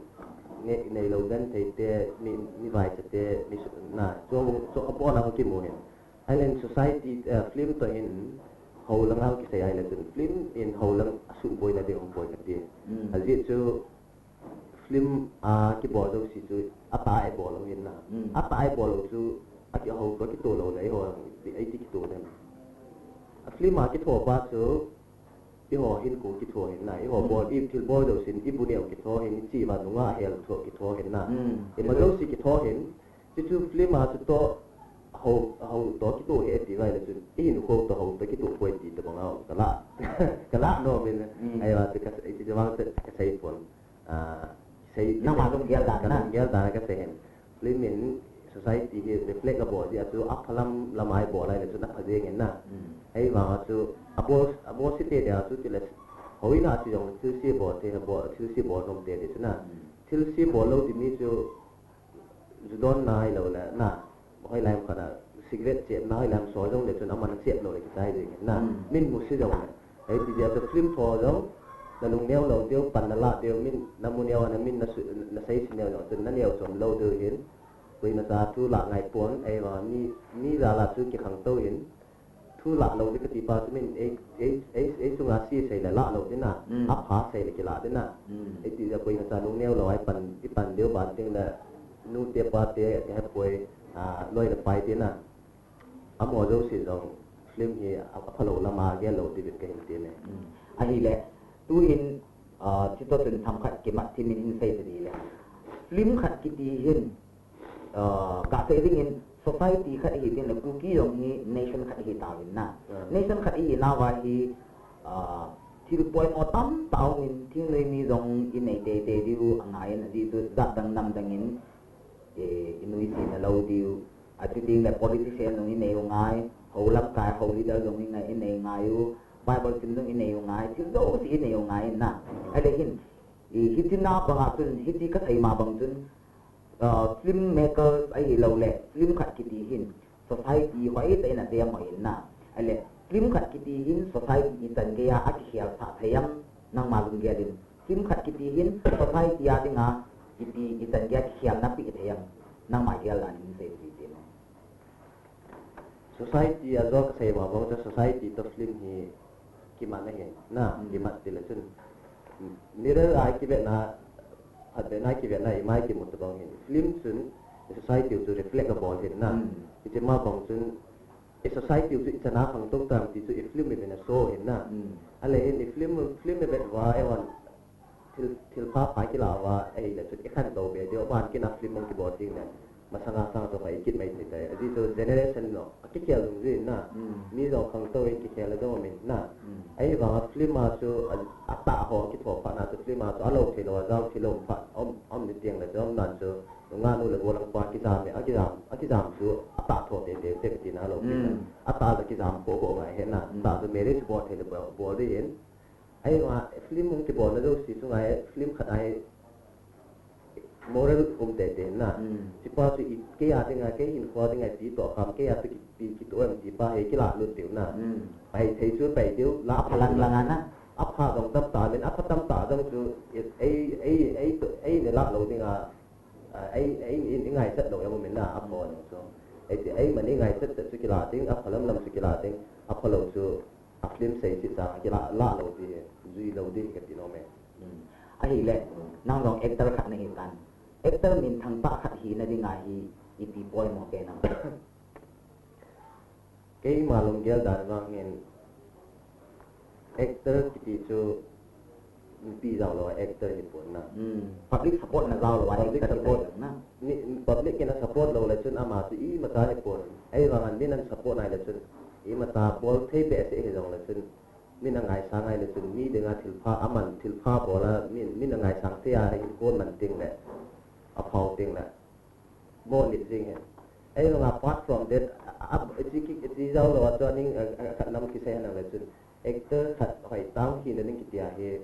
nei, neilou genthei te, mi, mi vaicha te, mi su-, na, chu, chu abon a hung kimu hin. Ahile society, eh, film toh hin, hou lang a kisei ahile chun, film in hou lang asuhboina ding, hung boina ding. Mm. Ajeh chu, film a kibol jouse chu, atah a ibol lou hin na. Mm. Atah a ibol lou chu, aki hou toh kitoh lou le, eiho, eiti kitoh dem. A film a kitho pa chu, eiho hinkho kitho hin na, eiho bol, i thilbol jousen, i bu neo kitho hin, i chih vannung a hel tho kitho hin na. Mm. Ima jouse kitho hin, chuchu film a chu toh, hou, hou toh kitoh hi ati vai le chun, i hinkho toh hou toh kitoh poi ti tobang a, kala, kala nom in, mm, ahivang chu ka, i chu vang chu kasei pon. Ah, sei, nangma lunggel dan na. Lunggel dan a kasei hin. Film in society hi reflect abol jeh a chu aphalam lam a ibol ahile chun apha jeng in na. Mm. Ahivang a chu abol, abol se te dia chu tile houin a chu jong thilse bol te, bol, thilse bol nom te di chu na. Mm. Thilse bol lou ti mi chu ju don na ahilou le na. Hoilai ham khat a cigarette chep na, hoilai ham so jong le chun aman a chep lou le kichai jeng in na. Mm. Min mu se jong le. Hiti jeh a chu film tho jong, na lung neo lou diu, pan na lah diu, min na mu neo a na min na su-, na sei se neo jong chun na neo chom lou diu hin. Koima cha thu lah ngai pon, ahivang mi, mi jal a chu kikhangtou hin. Thu lah lou di kati pa chu min ei, ei, ei, ei chunga se sei le lah lou di na. Mm. Apha sei le kilah di na. Mm. Hiti jeh a koima cha lung neo lou a i pan, i pan diu ban teng le nu te pa te, he poi, ah, loi le pai te na. Amaho jouse jong film hi a, aphalou lam a gel lou diuvin kahin ti ne. Hmm. Ahile, tuhin, ah, chutoh chun themkhat kimat thim in hin sei ta ding le. Film khat kiti hin, ah, gasei dingin society khat ahi tin le Kuki jong hi nation khat ahi tauvin na. Hmm. Nation khat ahi nauva hi, ah, thil poimo tamtah um in thingnoi mi jong i nei teitei diu angai in ajeh chu jat dang nam dang in, eh, i nuisat na lou diu. Achuti le politician jong i nei u ngai, hou lamkai, hou leader jong i ngai, i nei ngai u, Bible sim jong i nei u ngai, thil jouse i nei u ngai na. Ahile hin, i, hiche na bang a chun, hiche kasei ma bang chun, ah, film makers ahilou le, film khat kiti hin, society hoitah in adem hoi in na. Ahile, film khat kiti hin, society ichan gei a akikhel sah thei am, nangma lunggel in. Film khat kiti hin society a dinga ipi ichan gei a kikhelna pe thei am, nangma gel dan in sei ding ti mo. Society a jong kasei ma bang chu society toh film hi kimat ahi na, hmm, kimat ti le chun. Mirror a kivetna, phatvetna kivetna, ima kimu tobang hin. Film chun society chu reflect abol hin na. Hmm. Hiche ma bang chun i society chu ichan a khangtou tam ti chu i film i vet a show hin na. Hmm. Ahile hin i film, film i vet uva, eihon thil, thil pha pha kilah uva, ahile chun i khantou be diu, aban kit a film hung kibol teng le. masanga sang chu kha ikit mai thei tai. Ajeh chu generation no, akikhel dungjui na. Mm. Mi jong khangtou in kikhel a jong um in na. Mm. Ahivanga film a chu a, atah ho kitho phat na chu film a chu alou thei lou, ajao thei lou phat um, um ni teng le chu um nan chu nungah nu le golhang pa kijam e, akijam, akijam chu atah tho teitei u te kati na lou. Mm. Atah le kijam kho kho ngai he na. Mm. Tah chu marriage bol thei le bol, bol ding in. Ahivanga film hung kibolna jouse chunga hi film khat ahi moral um teitei na. Mm. Hichepa chu i, kei a dinga, kei hinkho a dinga ipi toh ham, kei a chu ipi kitoh em tipa hi kilah lut diu na. Mm. Pai thei chu pai diu, lah phalang lang a na. Apha jong tamtah min, apha tamtah jong chu ei, ei, ei, ei, ei ne lah lou dinga, a, ei, ei, ei, ei ngaichat lou em um in na, apha jong chu. Ei ti, ei man ei ngaichat chat chu kilah ding, apha lam lam chu kilah ding, apha lou chu a film sei cheh chang a kilah, lah lou ding, jui lou ding kati nom e. Hmm. Ahile, nang jong actor khat nahi tan. Actor minthang tah khat hina dinga hi ipi poimo pe nang? Keima lunggel dan vangin actor kiti chu nupi jao lou a actor hi pon na. Hmm. Public support na jao lou a actor hi pon na. Ni, public in a support lou le chun ama chu imacha hi pon. Ahivangin min an support nai le chun imacha bol thei behseh hi jong le chun min angaisang ngai le chun mi dinga thilpha aman, thilpha bol a min, min angaisang thei a, hinkho man teng le, aphao teng le, mo lit jing hen. Ahivanga apart from that, a, a, a, chi ki, chi jao lou a chuan ning, a, a, khat nam kisei hen ang le chun, actor khat hoitah hina ding kiti a hi,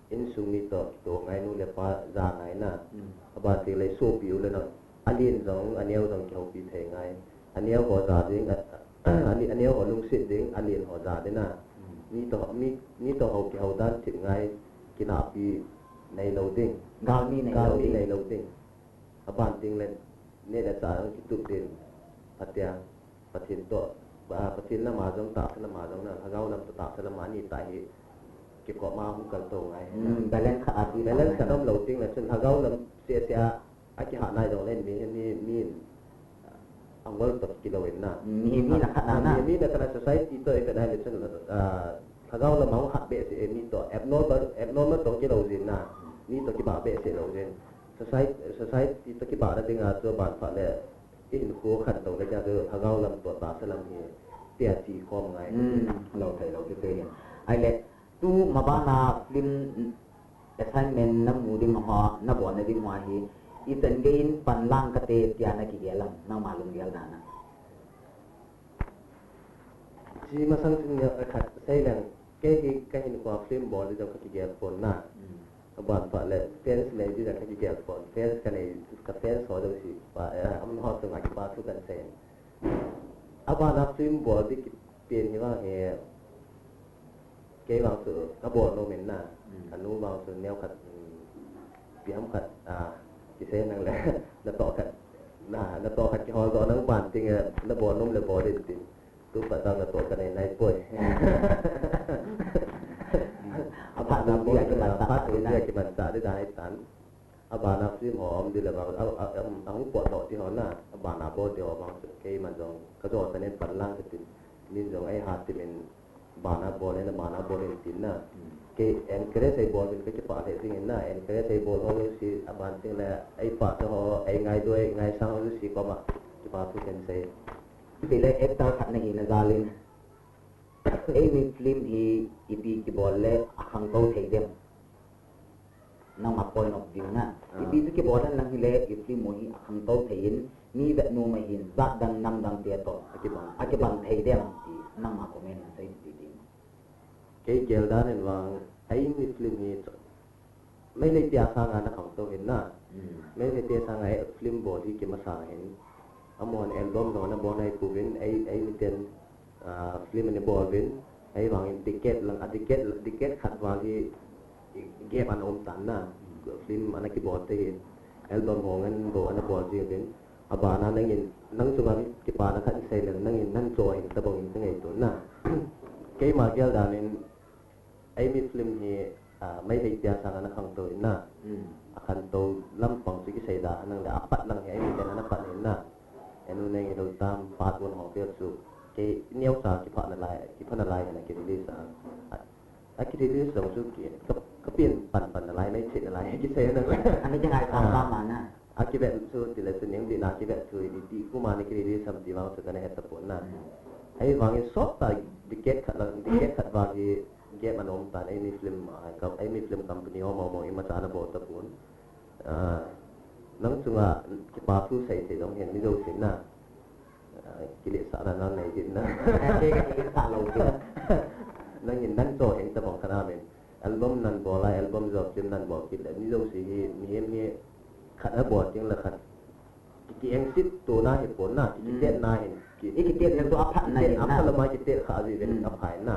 insung mi toh kitoh ngai, nu le pa ja ngai na. Mm. Aban teng le sopi u le nang, alen jong, aneo jong kihoupi thei ngai. Aneo ho ja ding, a, a, ane, aneo ho lungset ding, alen ho ja ding na. Mm. Mi toh, mi, mi toh ho kihou dan thip ngai, kinahpi nei lou ding. Galmi nei lou ding. Galmi nei lou ding. Aban teng le, neh le chah jong kitup ding. Atia, Pathen toh, a, Pathen lama jong, tahsa lama jong na, lhagao lam toh tahsa lama ni tah hi, kikop ma hung kal to ngai. Hmm, balance khat a ti balance khat um lou teng le chun lhagao lam seh seh a, akihah nai jong le mi, mi, mi, a ngol toh kilou in na. Mi, mi na khat na. A, na. Mi, mi na khat na society toh i vet nai le chun, a, lhagao lam hung hat behseh e mi toh, abnormal, abnormal toh kilou jin na. Mi toh kibah behseh lou jin. Society, society toh kibahna dinga chu aban phat le, i hinkho khantou le tia chu lhagao lam toh tahsa lam hi tia chi khom ngai. Hmm, lou thei lou ti te hin. Ahile, tu mabana film assignment na mu ding ho, na bolna ding ho hi, ichan gei in pan lang kate tia na kigel am, nangma lunggel dan a? Chi masang chun neo khat sei leng, kei hi ka hinkho a film bol ding jong ka kigel pon na. Mm. Aban phat le fans nei ding jong ka kigel pon. Fans ka nei, ka fans ho jong si pa, eh, amaho chunga kipa thu kan sei. Abana film bol ding kipen hi vang hi, kei vang chu ka bol nom in na. Mm. Ka nu vang chu neo khat, mm, ipi ham khat, ah, kisei nang le, natoh khat, na, natoh khat kihol doh nang ban teng, eh, na bol nom le bol in tin. Tu pat dang natoh ka nei nai poi. Aphat dang bol, aphat dang bol, kiman ta ding dan ahi tan. Abana film ho um ding le vang, a, a, a, ahung potdoh ti ho na, abana bol ti ho vang chu keiman jong ka jo ta nen pan lang ka tin, min jong ei hat ti min, bana bol in, bana bol in tin na. Hmm. Kei encourage ei bol in ka kipah lheh jing in na, encourage ei bol ho jouse, aban teng le ei pahcha ho, ei ngaidoi, ngaisang ho jouse koma kipa thu kan sei. Tile actor khat na hina jal in, eimi film hi ipi kibol le akhangtou thei dem? Nangma point of view na. Ah. Ipi chu kibol hen lang hile, i film u hi akhangtou thei in, mi vet nom ahin, jat dang nam dang te toh akibang, akibang thei dem ti, nangma comment in sei ti ding. Kei gel dan in vang, eimi film hi chu, Meitei te sanga na khangtou hin na. Hmm. Meitei te sanga film bol hi kimasang hin. Amahon album jong ana bol nai pouvin, ei, eimiten, ah, film ana bol uvin, ahivangin decade lang, a decade, decade khat val hi gap ana um tan na. Film ana kibol te hi, album ho ngen bou ana bol jing uvin. Abana nangin, nang chunga kipana khat in sei leng, nangin nang cho hin tabang in ka ngaito na. Keima gel dan in, Eimi film hi, ah, Meitei te sanga na khangtou in na. Hmm. Akhangtou lampang chu kisei da, nang le apat lang hi eimiten ana pat in na. Enu neng ilou tam, part one ho vel chu. Kei neocha kiphah nalai, kiphah nalai ana ki release a. A, a ki release jong chu ki, ka, ka pen pan pan nalai, nei che nalai, kisei nang le. Ani ki ngai sa Ah. sa ma na. akivet chu tile chu ning dina kivet chu iti kuma ni ki release ham ti vang chu kana het tapon na. Ahivangin sot ta decade khat lang, decade khat vang hi gap ana um tan, eimi film, ah, kam, eimi film company ho mo mo imacha ana bol tapon. Ah, nang chunga kipa thu sei thei jong hin mi jousen na. Ah, kiletsah na nang nei din na. Eh, kei ka kiletsah lou chu. Nangin nang cho heng tabang kana min. Album nan bol a, album jo film nan bol kit le. Mi jouse hi, mihem hi khat a bol ting le khat. Ki, ki engsit to na hi pon na, ki, ki tet na hin. Ki, i kitet na to a phat na hin na. Apha lama kitet kha ji ven apha na.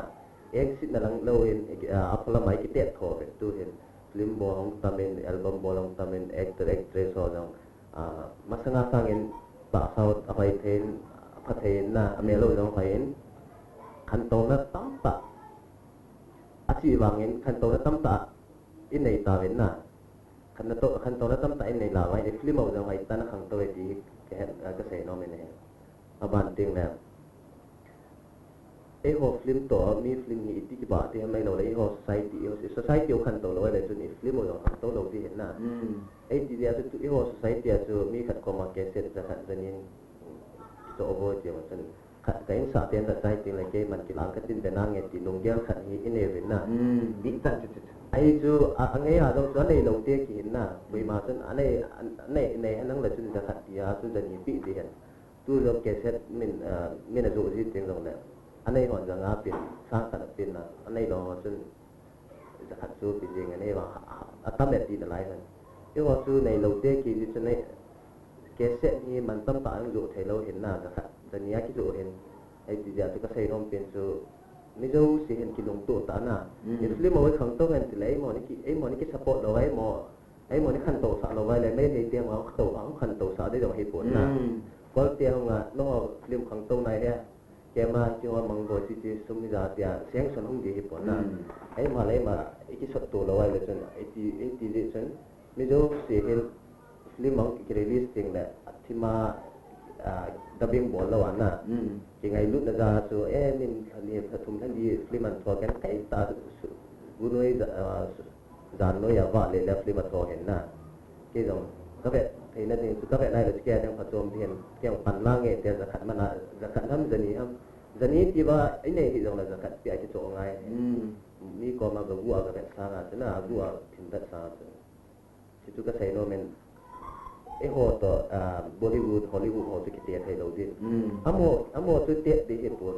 Engsit na lang lou hin, ah, apha lama kitet tho ven tu hin. Film bol hung tam in, album bol hung tam in, actor, actress ho jong. Ah, masanga sangin tahsa u ahoi thei in, apha thei in na, amel u jong hoi in, khantouna tamtah. Achi vangin, khantouna tamtah inei tauvin na. Khanto-, khantouna tamtah inei lau vangin, i film u jong hoi tan akhangtou e ti, ka het, ah, ka sei nom in ahi. Aban teng le. Eiho film toh, mi film hi iti kiba ti ham ahilou le, eiho society, eiho society u khantou lou le chun i film u jong khantou lou ti hin na. Ei ti dia chu, chu eiho society a chu mi khat koma cassette jakhat janin kichoh vo ti jong chun. Khat ka insah ten khat chai ting le keiman kilang katin ve nange ti lunggel khat hi inei uvin na. Dih chan chu chu chu. Ahi chu, a, angei a jong chu anei lou te kihin na. Koima chun anei, an-, anei, nei henlang le chun jakhat ti a chun jani pi ti hen. Tu jong cassette min, ah, min ajoh ji teng jong le. Anei hon jong a pin, sang khat a pin na. Anei lou ho chun jakhat chu pi jeng anei vang, a, a, atam e ti nalai hen. Eiho chu nei lou te kiji chu nei, cassette hi man tamtah a joh thei lou hin na, jakhat, jani a kijoh hin. Ahi ti jeh a chu ka sei nom pen chu, mi jouse hin kilungto tah na. I film u i khangtou hen ti le, eimo ni ki, eimo ni ki support lou, eimo, eimo ni khantou sah lou vai le, Meitei te hung a khantou, hung khantou sah ding jong hi pon na. Kol te hung a, nangho film khangtou nai he. Keima, keiho mang boi chi chi sum hi ja tia, sanction hung di hi pon na. Eima le eima, i kisot to lou vai le chun, i ti, i ti jeh chun, mi jouse hin film hung ki release teng le, a thima, ah, dubbing bol lou a na. Kingailutna ja chu, eh, min lha ni, lha thum lha li film an tho ken kai ta su, gunoi ja, ah, su, jan noi a vah le le film a tho hen na. Kei jong, ka vet theina ding chu, ka vet nai le chu kei a ding pha chom ding hen, kei jong pan la nge te jakhat man a, jakhat ham jani ham. Jani ti va, i nei hi jong le jakhat pi a kichoh ngai. Mi koma ka gu a ka vet sang a chu na, gu a thim vet sang a chu. Chu chu ka sei nom in. Eiho toh, ah, Bollywood, Hollywood ho chu kite thei lou din. Amaho, amaho chu te di hi pon.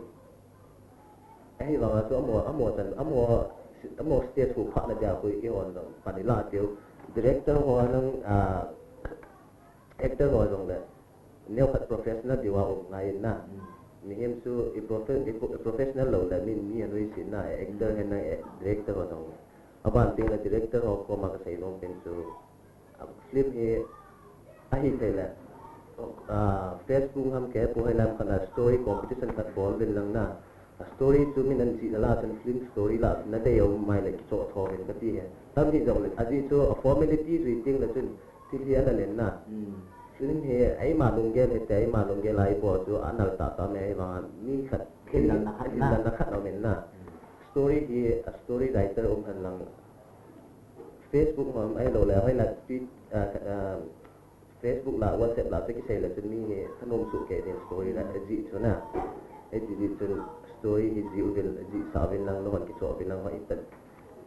Ahivang a chu amaho, amaho chan, amaho, amaho stage hu phat na dia khu eihon jong pan i la tiu. Director ho nang, ah, actor ho jong le. Neo khat professional diu a um ngai in na. Mihem chu i profe-, i pro-, i professional lou le min mi a nuisat na, actor hen na, eh, director ho jong le. Aban teng le director ho koma ka sei nom pen chu, ah, film hi ahi thei le, ah, Facebook ham kei pu hai lam khat a story competition khat bol uvin lang na. A story chu min an jih na la chun film story la na dei um mai le kichoh tho uvin ka ti he. Tam hi jong le, ajeh chu a formality jui teng le chun thil hi ana len na. Film hi eima lunggel hi te, eima lunggel a i bol chu a nal tah tah mai, ahivang a mi khat thil lalna khat na, thil lalna khat a um in na. Story hi, a story writer um hen lang. Facebook hom ahilou le, hoilai Twitter, ah, ah, Facebook la, WhatsApp la, chu kisei le chun mi hi thanom suh kei din story la, ajih chu na. Ajih jih chun story hi jih uvin, ajih sah uvin lang, nahon kichoh uvin lang, hoi ta,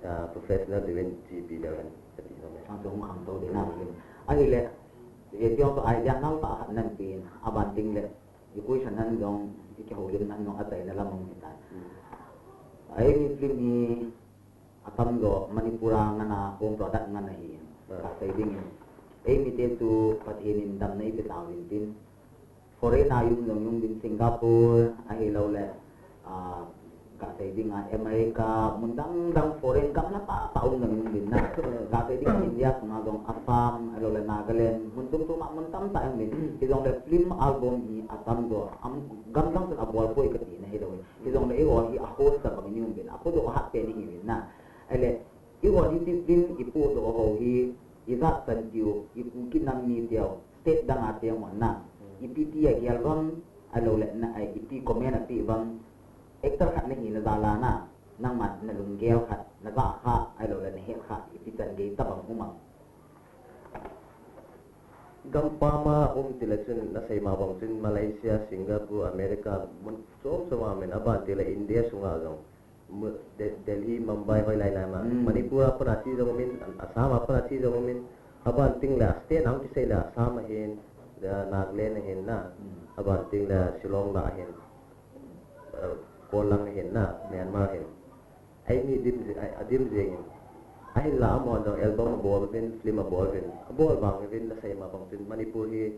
ah, professional diuvin, G P diuvin, kati nom e. Ah, chu hung khangtou ding na uvin. Ahile, eh, tiang chu idea nal tah khat nan pen, aban teng le, i question nan jong, i kihoulimna nan jong, achaina lam hung hitan. Eimi film hi, atamjo Manipur a ngan a home product ngan ahi. Ka sei ding in, eimite chu Pathen in damna eipe tauvin tin, foreign a i um jong i um uvin, Singapore ahilou le, ah, ka sei ding a America, mun dang dang foreign gam la tah tah um jong i um uvin na. Ka sei ding a India sunga jong Assam ahilou le Nagaland, mun tum tum a mun tamtah i um uvin. Hijongle film album hi atamjo, am, gam dang chun abol poi kati na hilou. Hijongle eiho hi a host tabang in i um uvin, aphodoh hat pen i hi uvin na. Ahile, eiho hi film i podoh ho hi, ijat chan tiu, i Kuki nam mi tiu, state dang a te hon na. Ipi ti agel uvem, ahilou le na, ai, ipi comment ape uvem, actor khat na hina jal a na, nangman na lunggel khat, na jah kha, ahilou le na het kha, ipi chan gei tabang um am. Gampam a um tile chun nasei ma bang chun Malaysia, Singapore, America, mun chom chom a um in, aban tile India sunga jong, Mu-, De-, Delhi, Mumbai, hoilai lai ma. Hmm. Manipur a pat a thi jong um in, Assam a pat a thi jong um in, aban tile state a hung kisei le Assam ahin, le Nagaland ahin na, Hmm. aban tile Shillong lah ahin, eh, Konlang ahin na, Myanmar ahin. Eini dim ji-, a, adim jeng in. Ahinla amahon jong album abol uvin, film abol uvin. Abol vang uvin, nasei ma bang chun Manipur hi,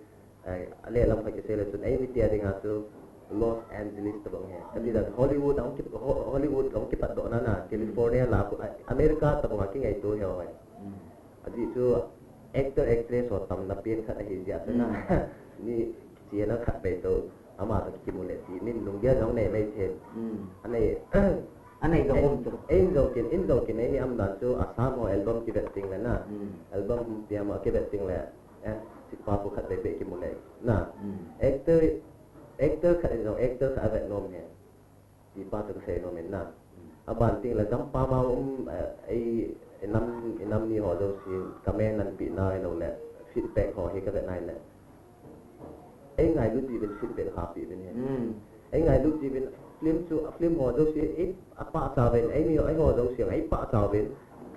ai, aleh lam khat kisei le chun, eimite a dinga chu Los Angeles tabang ahi. Kati dan Hollywood a hung ki-, Ho-, Hollywood a hung kipat doh na na, California lah, a, America tabang a kingaito ahi. Hmm. Ajeh chu actor, actress ho tamna pen khat ahi jeh a chu na. Hmm. Ni chena khat vei toh, ama toh kimu le ti, min lunggel jong nei mai thei. Hmm. Anei, Anei jong um chu. Ei, in jong kin, in jong kin, eini umdan chu Assam ho album kivet teng le na. Hmm. Album piam a kivet teng le, eh, sipa pu khat vei vei kimu le na. Hmm. Actor, actor khat in jong actor khat avet nom ahi. Ti pa chu kasei nom in na. Hmm. Aban teng le gampam a um, eh, ei, inam, inam ni ho jouse comment nanpeh nau ahilou le feedback ho hi kavet nai le. Ei ngailut jiuvin feedback hahpeh uvin ahi. Hmm. Ei ngailut jiuvin film chu, a film ho jouse, ei, apahcha uvin, eimi, eiho jouse, eipahcha uvin,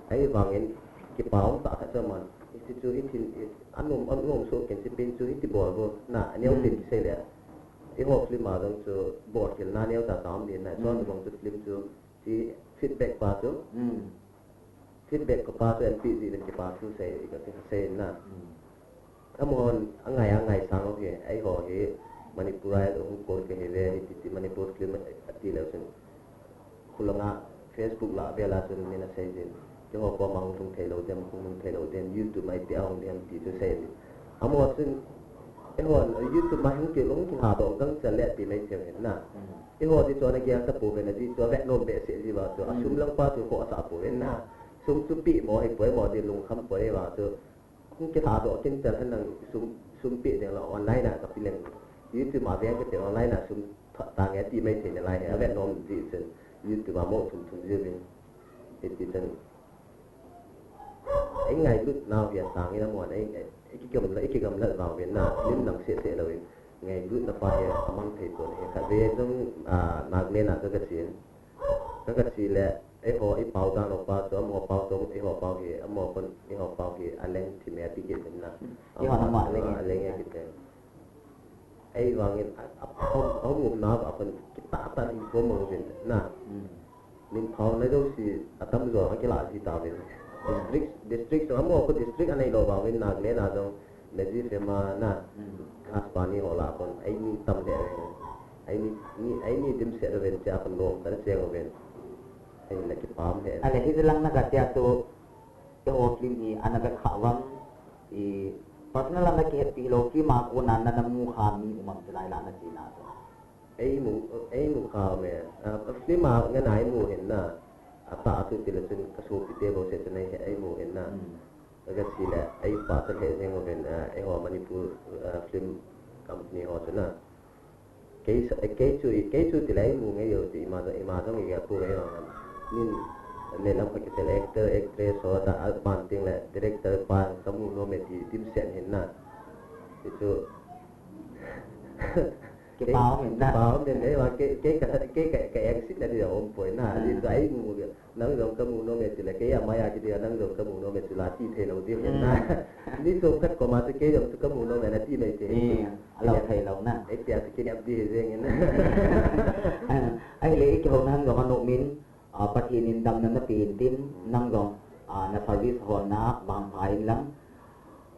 ahivangin kipa um tah khat chu aman. Hiche chu hitin, i, anom, anom soh kin, hiche pen chu hiti bol uvin na, aneo Hmm. tin kisei le. Eiho film a jong chu bolkhel na neo tah tah um ding na, Hmm. chuti bang chu film chu, hiche feedback pa chu. Hmm. Feedback kapa chu anpeh jeh in kipa thu sei, kasei na. Hmm. Amahon angai, angaisang u hi, eiho hi Manipur a hung kon kahi ve, hiti ti Manipur film ati leu chun. Khulanga Facebook lah vel a chun min asei jin. Keiho koma hung lhung thei lou dem, hung lhung thei lou dem, YouTube a iti a hung dem ti chu sei jin. Amaho chun, eihon YouTube a hung ki, hung kilha doh gangchel le ti mai thei u hin na. Hmm. Eiho ti chu ana gel ta pouvin, ajeh chu avet nom behseh jeh uva chu, a Hmm. sum lang pa chu khoh asah pouvin na. Sum chu peh mo hi poi mo ti lungkham poi uva chu. Hung kilha doh kin chel hen lang sum, sum peh ding la online a kape leng. YouTube a veng kate online a sum thot tange ti mai thei nalai hi, avet nom jeh chun YouTube a mo thum thum jiuvin. Hiti chun. Ei ngailut nau hi asang in amahon, ei, ei, ei kigamlat, ei kigamlat vang uvin na, film lang seh seh louvin. Ngailutna pa hi amang thei pon ahi. Khatvei jong, ah, Nagaland a ka, kachen. Ka, kache le, eiho, i pao dan lou pa chu, amaho pao toh, eiho pao hi, amaho pon, eiho pao hi, aleng thim e ati kit in na. Eiho na ma leng e. Aleng e kit in. Ahivangin, a, a, a, a, umna uva kon kitah tah in kikhom uvin na. Hmm. Min phaona jouse atamjo akilah ji tauvin. District, district jong amaho kon district anei lou vangin Nagaland a jong Maggie Fema na. Hmm. Khas pa ni ho lah kon eini tam le uvin. Eini, ni, eini dimset uvin tia kon lom tah cheng uvin. Eini kipah e. Ale hiche lang na katia chu Eiho film hi ana vet kha uvem, i personal a na kihetpi lou, film a kona na, na mu kha mi um am, chulai lah na chena chu. Ei mu, ei mu kha ume. Ah, film a ngen a ei mu hin na. Atah a chu tile chun ka sopite bou seh chun ei, ei mu hin na. Hmm. Ka, kache le, ei pachat lheh jeng uvin, ah, eiho Manipur, ah, film company ho chu na. Kei sa-, kei chu, kei chu tile ei mu ngei u ti, ima jong, ima jong i gel pou ngei vang. Min, le lam khat kisei le actor, actress ho ta, aban teng le director pa, ka mu nom e ti, dimset hin na. Ti chu. Kipah um in na. Kipah um in, eiva, kei, kei ka, kei ka, ka exit na di um poi na, Hmm. di chu ei mu ngei. Nang jong ka mu nom e tile, kei a maiya kiti a nang jong ka mu nom e tile, ti thei lou ding Hmm. na. Mi chom khat koma chu kei jong chu ka mu nom e na ti mai thei. Ni, alou thei lou na. Ei tia chu kinep di jeng in. Ah, ahile i kihou na hang jong anom in, ah, Pathen in damna na pe in tin, nang jong, ah, na service hol na vangpha in lang.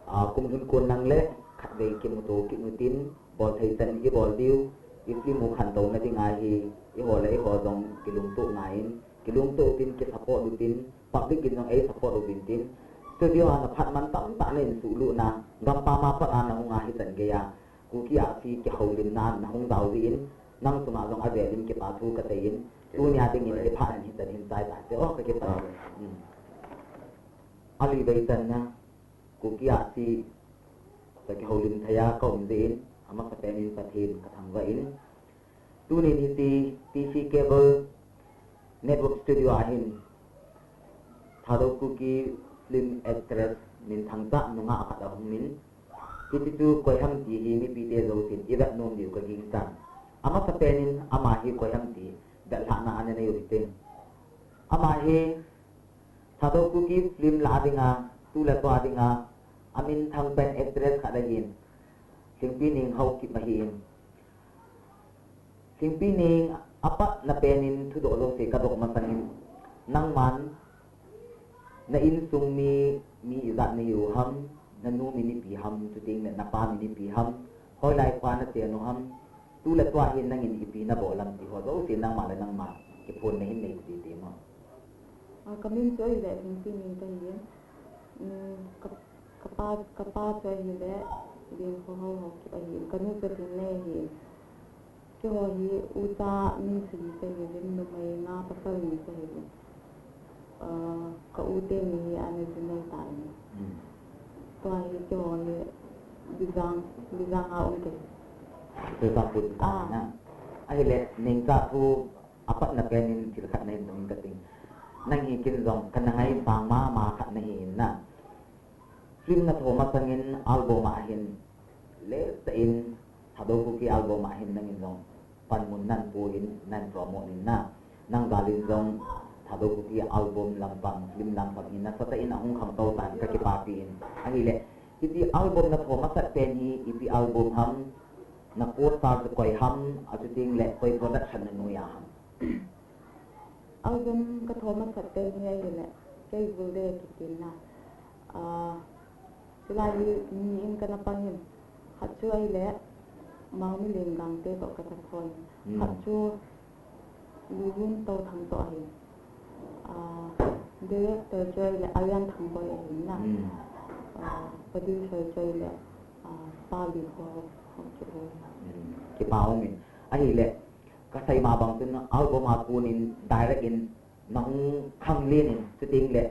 Ah, kum hin kon nang le, khatvei kimuto kit u tin, Bol thei chan i bol diu, i film u khantouna dinga hi, eiho le eiho jong kilungtoh ngai in, kilungtoh utin, kisupport utin, public in jong ei support uvin tin, studio a na phat man tamtah na in suhlut na, gampam a pat a na hung a hichan gei a, Kuki Ahsi kihoulimna na hung jao jeh in, nang chunga jong avel in kipa thu kasei in, tunia dingin hiphat in hichan hin chai tah te, o ka kipah. Hmm. Ali vei chan na, Kuki Ahsi, ka kihoulim thei a ka um jeh in, amasapen in Pathen ka thangvah in. Tunin hiche T C Cable Network Studio a hin, Thadou Kuki film actress minthang tah nungah khat ahung in, Hiche chu koi ham ti hi mipite jousen ivet nom diu kagingchan. Amasapen in ama hi koi ham ti vetlhahna ana nei u hitin. Ama hi Thadou Kuki film lah a dinga, tu le tua dinga, amin thang pen actress khat ahin, Lhingpi Neng Haokip ahin. Lhingpi Neng, apatna pen in thudoh jouse kadoh masangin, nangman na insung mi, mi ijat nahiu ham, nanu min ipi ham, chuteng le napa min ipi ham, hoilai khoa nachen u ham, tu le tua hin nangin ipi nabol ham ti ho jouse nangma le nangma kiphonna hin nei u hite mo. A, kamin chu ahile Lhingpi Neng kahi. Um, ka, kapa, kapa chu ahile Lengkhonghao Haokip ahi. Kanu chu Lhingnei ahi. Keiho hi ucha mi sagi kahiuvin, numei nga pasal ni kahiuvin. A, ka u teni hi ana jinei tan. Hmm. Tua hi keiho hi Bijang, Bijang a um kahi. Churachandpur. Ah. Na. Ahile, Nengcha thu apatna pen in thil khat nahin dong kating. Nang hi ken jong kana ngaipang mama khat nahi in na. Film natho masangin album a hin, letah in, Thadou Kuki album a hin nangin jong panmun nanpui in, nan promote in na. Nang jal in jong Thadou Kuki album lampang, film lampang hi nasatah in ahung khangtou tan kakipapi in. Ahile, hiche album natho masat pen hi ipi album ham, na co-star chu koi ham, achuteng le koi production nanoi a ham? Album katho masat pen hi ahile, Kei Vulde kiti na. Ah, chulai hi ni in kana pang in. Khat chu ahile, Mangmilen Gangte toh katha khon. Hmm. Khat chu Lulun Touthang toh ahi. Ah, director chu ahile Alian Thangboi ahi na. Hmm. Ah, producer chu ahile, ah, Pa Likho, Haokip. Hmm. Kipa um in. Ahile, kasei ma bang chun album a kon in direct in nahung khanglen in, chuteng le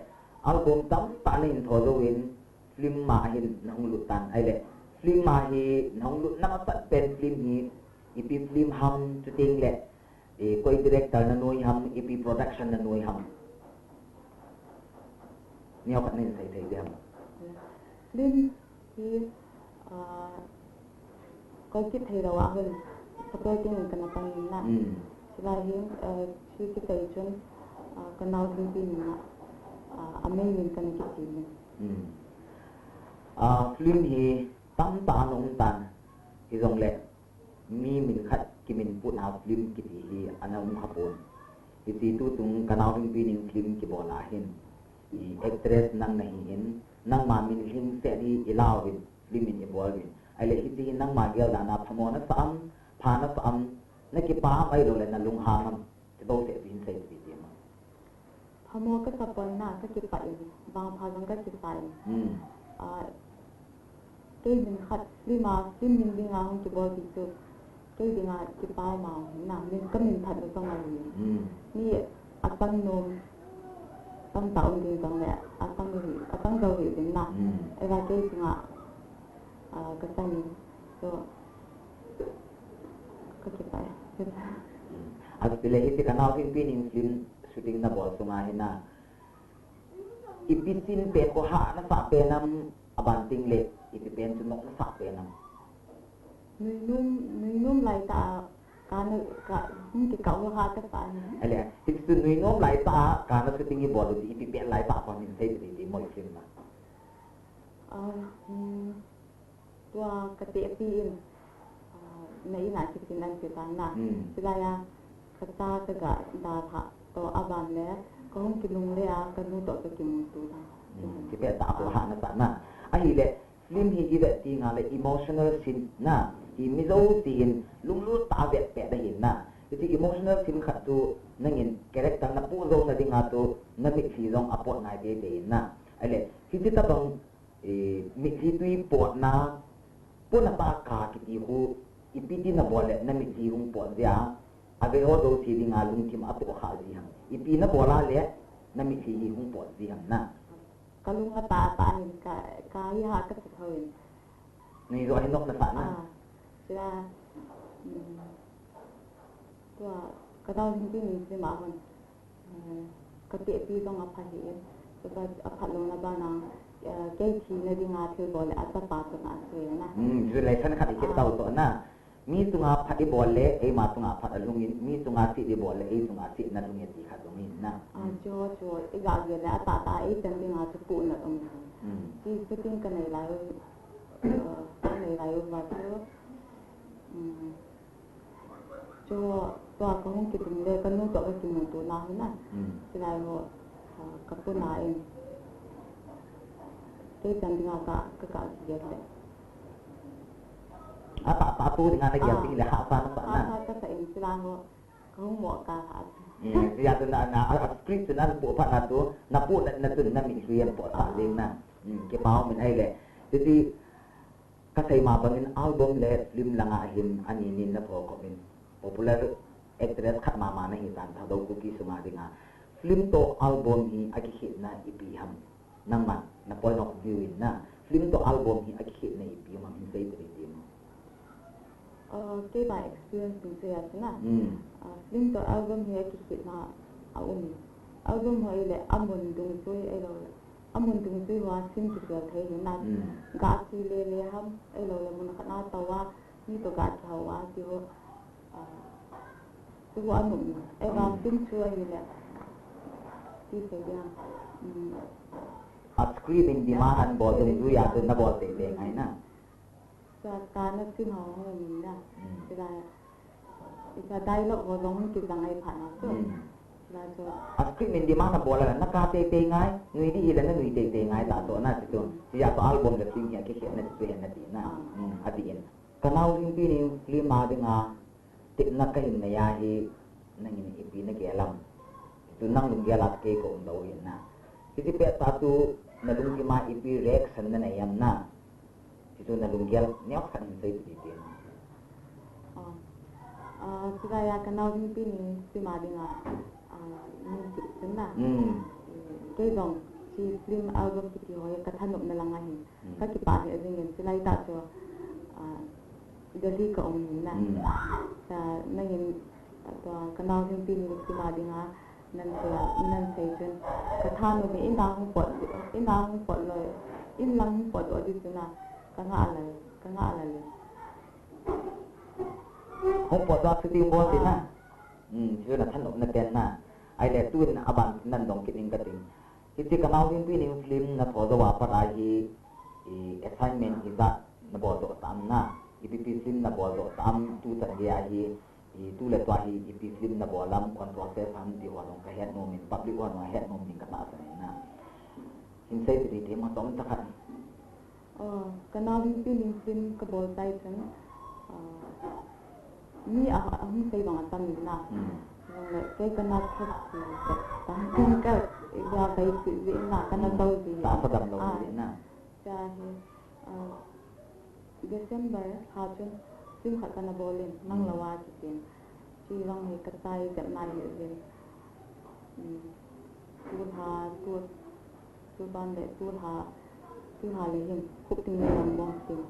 album tamtah nahin tho jouvin film a hin nahung lut tan. Ahile, film a hi nahung lutna masat pen film hi ipi film ham, chuteng le, eh, koi director nanoi ham, ipi production nanoi ham? Neo khat nahin sei thei diam? Film hi, ah, koi kit thei lou a hin supporting in kana pang in na. Hmm. Chulai hin, ah, chu kisei chun, ah, kanao Lhingpi Neng a, ah, a main in kana kichim in. Hmm. Ah, film hi tamtah ana um tan. Hijongle, mi min khat kiminputna film kiti hi ana um khapon. Hiche tutung kanao Lhingpi Neng film kibol a hin, i actress nang nahi in, nangma min lhingset hi ilau vin, film in ibol vin. Ahile hiche hi nangma gel dan a phamo nasah am, pha nasah am, nakipa am ahilou le nalunghang am? Ti bouseh chu hin sei ti ti ma. Phamo kasa pon na, kakipah in, vangpha jong kakisa in. Hmm. Ah, kei min khat film a, film min dinga hung kibol ti chu, kei dinga kipa ma na, min, kamin phat na jong ahi. Hmm. Mi achang nom tamtah um ding jongle, achang hi, achang jou hi ding na. Hmm. Ahivang kei chunga, ah, kachang in. So, kakipah e. Ahile hiche kanao Lhingpi Neng film shooting nabol sunga hin na, ipi scene pen khoh hah nasah pen am, aban teng le ipi pen chu noh nasah pen am? Nuinom, nuinom laitah a, kana, ka, hmm, kikah u hah kasah ahi. Ahile, hiche chu nuinom laitah a, kana shooting ibol u ti, ipi pen laitah a kon hin sei ti ti mo film na. Ah, hmm. Tua katehpi in, ah, na in a kitin an ti tan na. Hmm. Chulai a, kacha kaga dalha toh aban le, kahung kilungle a, kanu toh kakimuto tan. Hmm. Kipeh tah a khoh hah nasah na. Ahile, film hi ivet teng le emotional scene na. Hi mi jousen lunglut tah a vet peh ding ahi na. Hiche emotional scene khat chu nangin character napoh jouna dinga chu namitlhi jong apot ngai teitei in na. Ahile, hiche tabang, eh, mitlhi tui potna, pona ba ka kiti khu, ipi ti nabol le namitlhi hung pot jia, aveho jouse dinga lungthim atoh kha ji ham? Ipi nabol a le namitlhi hi hung pot ji ham na? Kalung atah atah in ka, ka hi hah kasa thou in. Nuijo hi noh nasah na. Ah, sila, um, tua, kanao Lhingpi Neng film a hon. Eh, katehpi jong apha hih in. Tua aphat louna bana, Kei thina dinga thil bol le achapa chunga asei na. Hmm, relation khat i kit tau toh na. Mi chunga phat i bol le, eima chunga phat alhungin, mi chunga chih i bol le, ei chunga chih na lhungin ti khat lhungin na. Ah, chu, chu, i ga gel le, atahta, ei chan dinga chu puhna um. Hmm. Ti, chu tin ka nei lai, uh, ka nei lai uva chu. Hmm. Chu, tua ka hung kiding le, ka nu toh ka kimuto na hi na. Hmm. Chilai ho, ah, ka puna in. Kei chan dinga ka, ka, ka gel le. Atahta tu dinga na gel ding le hahsa na sa na. Hahsa ka sa in, chilai ho, ka hung mo ka ha. Hmm, ya tu na, na, a, a script tu na pu pha na tu, na pu na, na tu na mi tu yan po ta ding na. Hmm, kipa um in ahile. Titi, ka sei ma bangin album le film langa hin ani nin na pho ko min. Popular actress khat mama na hi tan Thadou Kuki sunga dinga. Film toh album hi akikhetna ipi ham. Nangman, na point of view in na, film toh album hi akikhetna ipi ham hin sei tiri ti mo. Ah, kei ba experience in sei a chu na. Hmm. Ah, film toh album hi akikhetna a um. Album ho ile amun dungzui ahilou le. Amun dungzui hoa sim kifel thei hi na. Hmm. Ga si le le ham, ahilou le mun khat na tao a, mi toh ga kihou a, ti ho. Ah, ti ho anum. Eva film chu ahile. Ti sei dia. Hmm. A script in demand an bol dungzui a tu na bol tei tei ngai na. Sa ta na sin ho ho min na. Hmm. Sila, isa dialogue ho jong hung kijang ai pha na so. Hmm. Sila so. A script in demand a bol a na ka tei tei ngai, nui di hi la na nui tei tei ngai ta to na ti tu. Hmm. Sila to album le film hi akikhetna ti tu hi na ti na. Ah. Hmm, ati in. Ka nau Lhingpi Ning film a dinga, tepna ka hin nei a hi, nangin ipi na gel am. Tu nang lunggel a kei ka um lou hin na. Hiti pet a tu na lungthim a ipi reaction na nei am na. Hichu na lunggel neo khat hin sei ti ti na. Ah, ah, chulai a ka nau Lhingpi Ning film a dinga, ah, music chu na. Hmm. Kei jong, chi film album kiti ho hi ka thanopna lang ahi. Hmm. Ka kipah lheh jingin, chulai tah chu, ah, Delhi ka um in na. Hmm. Sa, nangin, ah, tua, ka nau Lhingpi Ning film a dinga, nan sei, nan sei chun, ka thanom in, in a hung pot, in a hung pot lou, in lang hung pot lou di chu na, ka ngah lal, ka ngah lal e. Hung pot lou shooting bol di na. Ah. Hmm, chu na thanopna pen na. Ahile tun aban nan dong kit ning ka ting. Hiti ka nau Lhingpi Ning film na tho jou a pat a hi, i assignment ijat na bol doh tam na, ipi pi film na bol doh tam, tu chan gei a hi, i tu le tua hi, ipi film na bol am, kon process ham ti ho jong ka het nom in, public ho jong het nom ding ka tahsan in na. Hin sei ti ti ma tom ta khat. Oh, ka nau Lhingpi Ning film ka bol tai chun, ah, mi a, a hung sei bang a tam in na. Hmm. Jong le, kei ka na thot si, ka, ka, ka, ka, ya bai si, si na, ka na tau si. Ta sa dam lou si na. Cha hi, ah, December ha chun film khat ka na bol in, Nang Lou A kitin. Chi vang hi ka chai jep na hi jin. Hmm. Tu lha, tu, tu ban le, tu lha, tu lha le hin, Khupting Neilam Bong tin,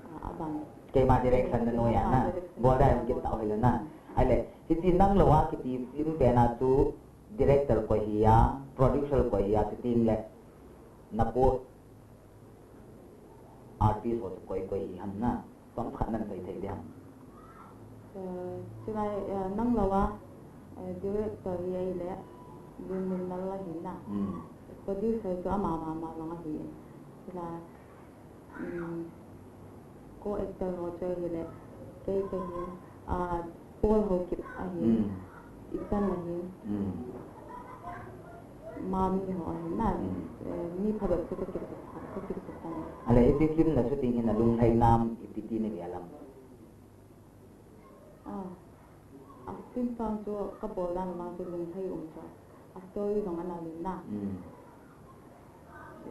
ah, aban. Keima direction na noi a na. Ah, direction. Bol da em kit tau hi le na. Ahile, hiti Nang Lou A kiti film pen a chu director koi hi a, producer koi hi a, shooting le na pu artist ho chu koi koi hi ham na. Chomkhat nan sei thei ding ham. Eh, chulai, eh, Nang Lou A, eh, director hi ahile, Limlunmal ahi na. Hmm. Producer chu ama mama jong ahi. Chulai, um, co-actor ho chu ahile, kei kahi, ah, Paul Haokip ahi. Hmm. Ichan ahi. Hmm. Mami ho ahi na, hmm, eh, mi phabep chu ka kisuh, ka kisuh tan. Ahile, ipi film na shooting hi na lunglhai nam, ipi ti na gel am? Ah, a film sang chu ka bol dan vang chu lunglhai um chu. A story jong ana len na. Hmm.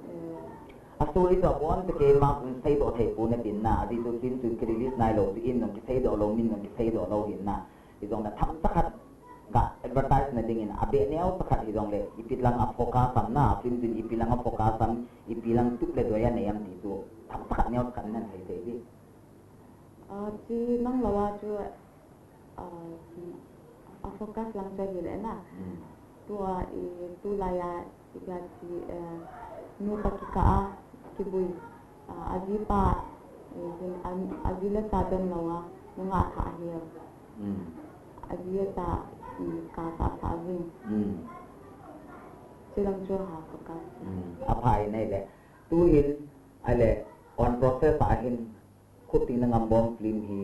Eh, a story chu abon chu keima jong seidoh thei pon atin na, ajeh chu film chu ki release nai lou chu in jong kiseidoh lou, min jong kiseidoh lou hin na. Hijongle themcha khat ga advertise na dingin abeh neo cha khat hijongle ipi lang a focus am na, film chun ipi lang a focus am, ipi lang tup le doi anei am ti chu themcha khat neo cha khat nan sei sei di. Ah, chi Nang Lou A chu, ah, a focus lang chu ahile na. Hmm. Tua i, tulai a Ipi ati, eh, nu toh kikah a, kibui, ah, aji pa, eh, jin, an, aji le cha don lou a, nungah thah hel. Hmm. Aji le cha, um, kasa thah jing. Hmm. Chulang chu ha focus. Hmm. Aphai nei le. Tuhin, ale, on process a hin, Khupting le Ngambom film hi,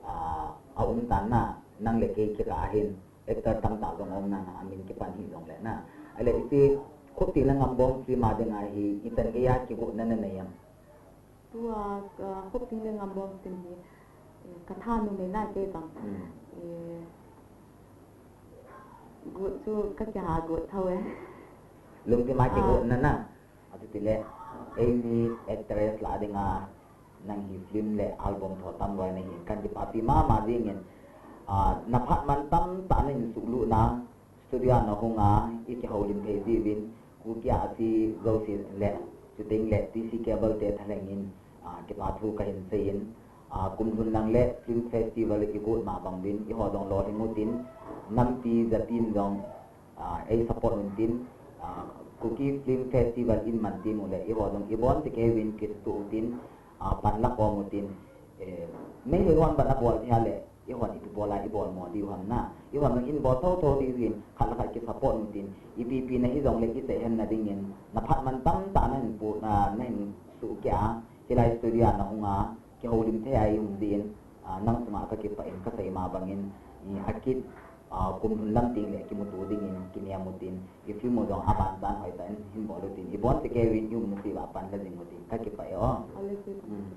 ah, aum tan na, nang le kei kikah a hin, actor tamtah jong aum na, amin kipan hi jongle na. Ale iti, Khupting le Ngambom film a dinga hi, ichan geiya kigotna nanei em? Tua, ah, Khupting le Ngambom film hi, eh, katha numei na kei jong. Hmm. Eh, got chu kakiha got tho e. Lungthim a kigotna na. Achutile, eini actress lah a dinga, nang hi film le album tho tam loi nahin, kan kipahpi mama jingin, ah, naphat man tamtah nahin suhlut na, studio a nahung a, ikihoulim thei jiuvin, Kuki a si jouse le, chuteng le T C Cable te thalhengin, ah, kipa thu kahin seiyin, ah, kum lhun lang le film festival igot ma bang uvin, eiho jong lolhing utin, nampi jatin jong, ah, ei support untin, ah, Kuki Film Festival in man tin ule, eiho jong ibon te kei uvin kisutu utin, ah, pan la khom utin, eh, Meitei hon ban abol thei le, eihon ipi bol a ibol mo diu ham na, eihon jong in bol tho tho diu hin, khat le khat kisupport utin, ipi pi na hi jongle isei henna dingin, naphat man tamtah nahin pu, na, nahin suhkeh a, hilai studio a nahung a, kihoulim thei a i um jin, ah, nang chunga kakipah in, kasei ma bangin, i, akit, ah, kum lhun lam teng le kimuto dingin, kinem utin, i film u jong abanchan hoitah in hin bol utin, ibon te kei uvin i umna seh uva pan la jing utin, kakipah e o. Ale, sir. Hmm.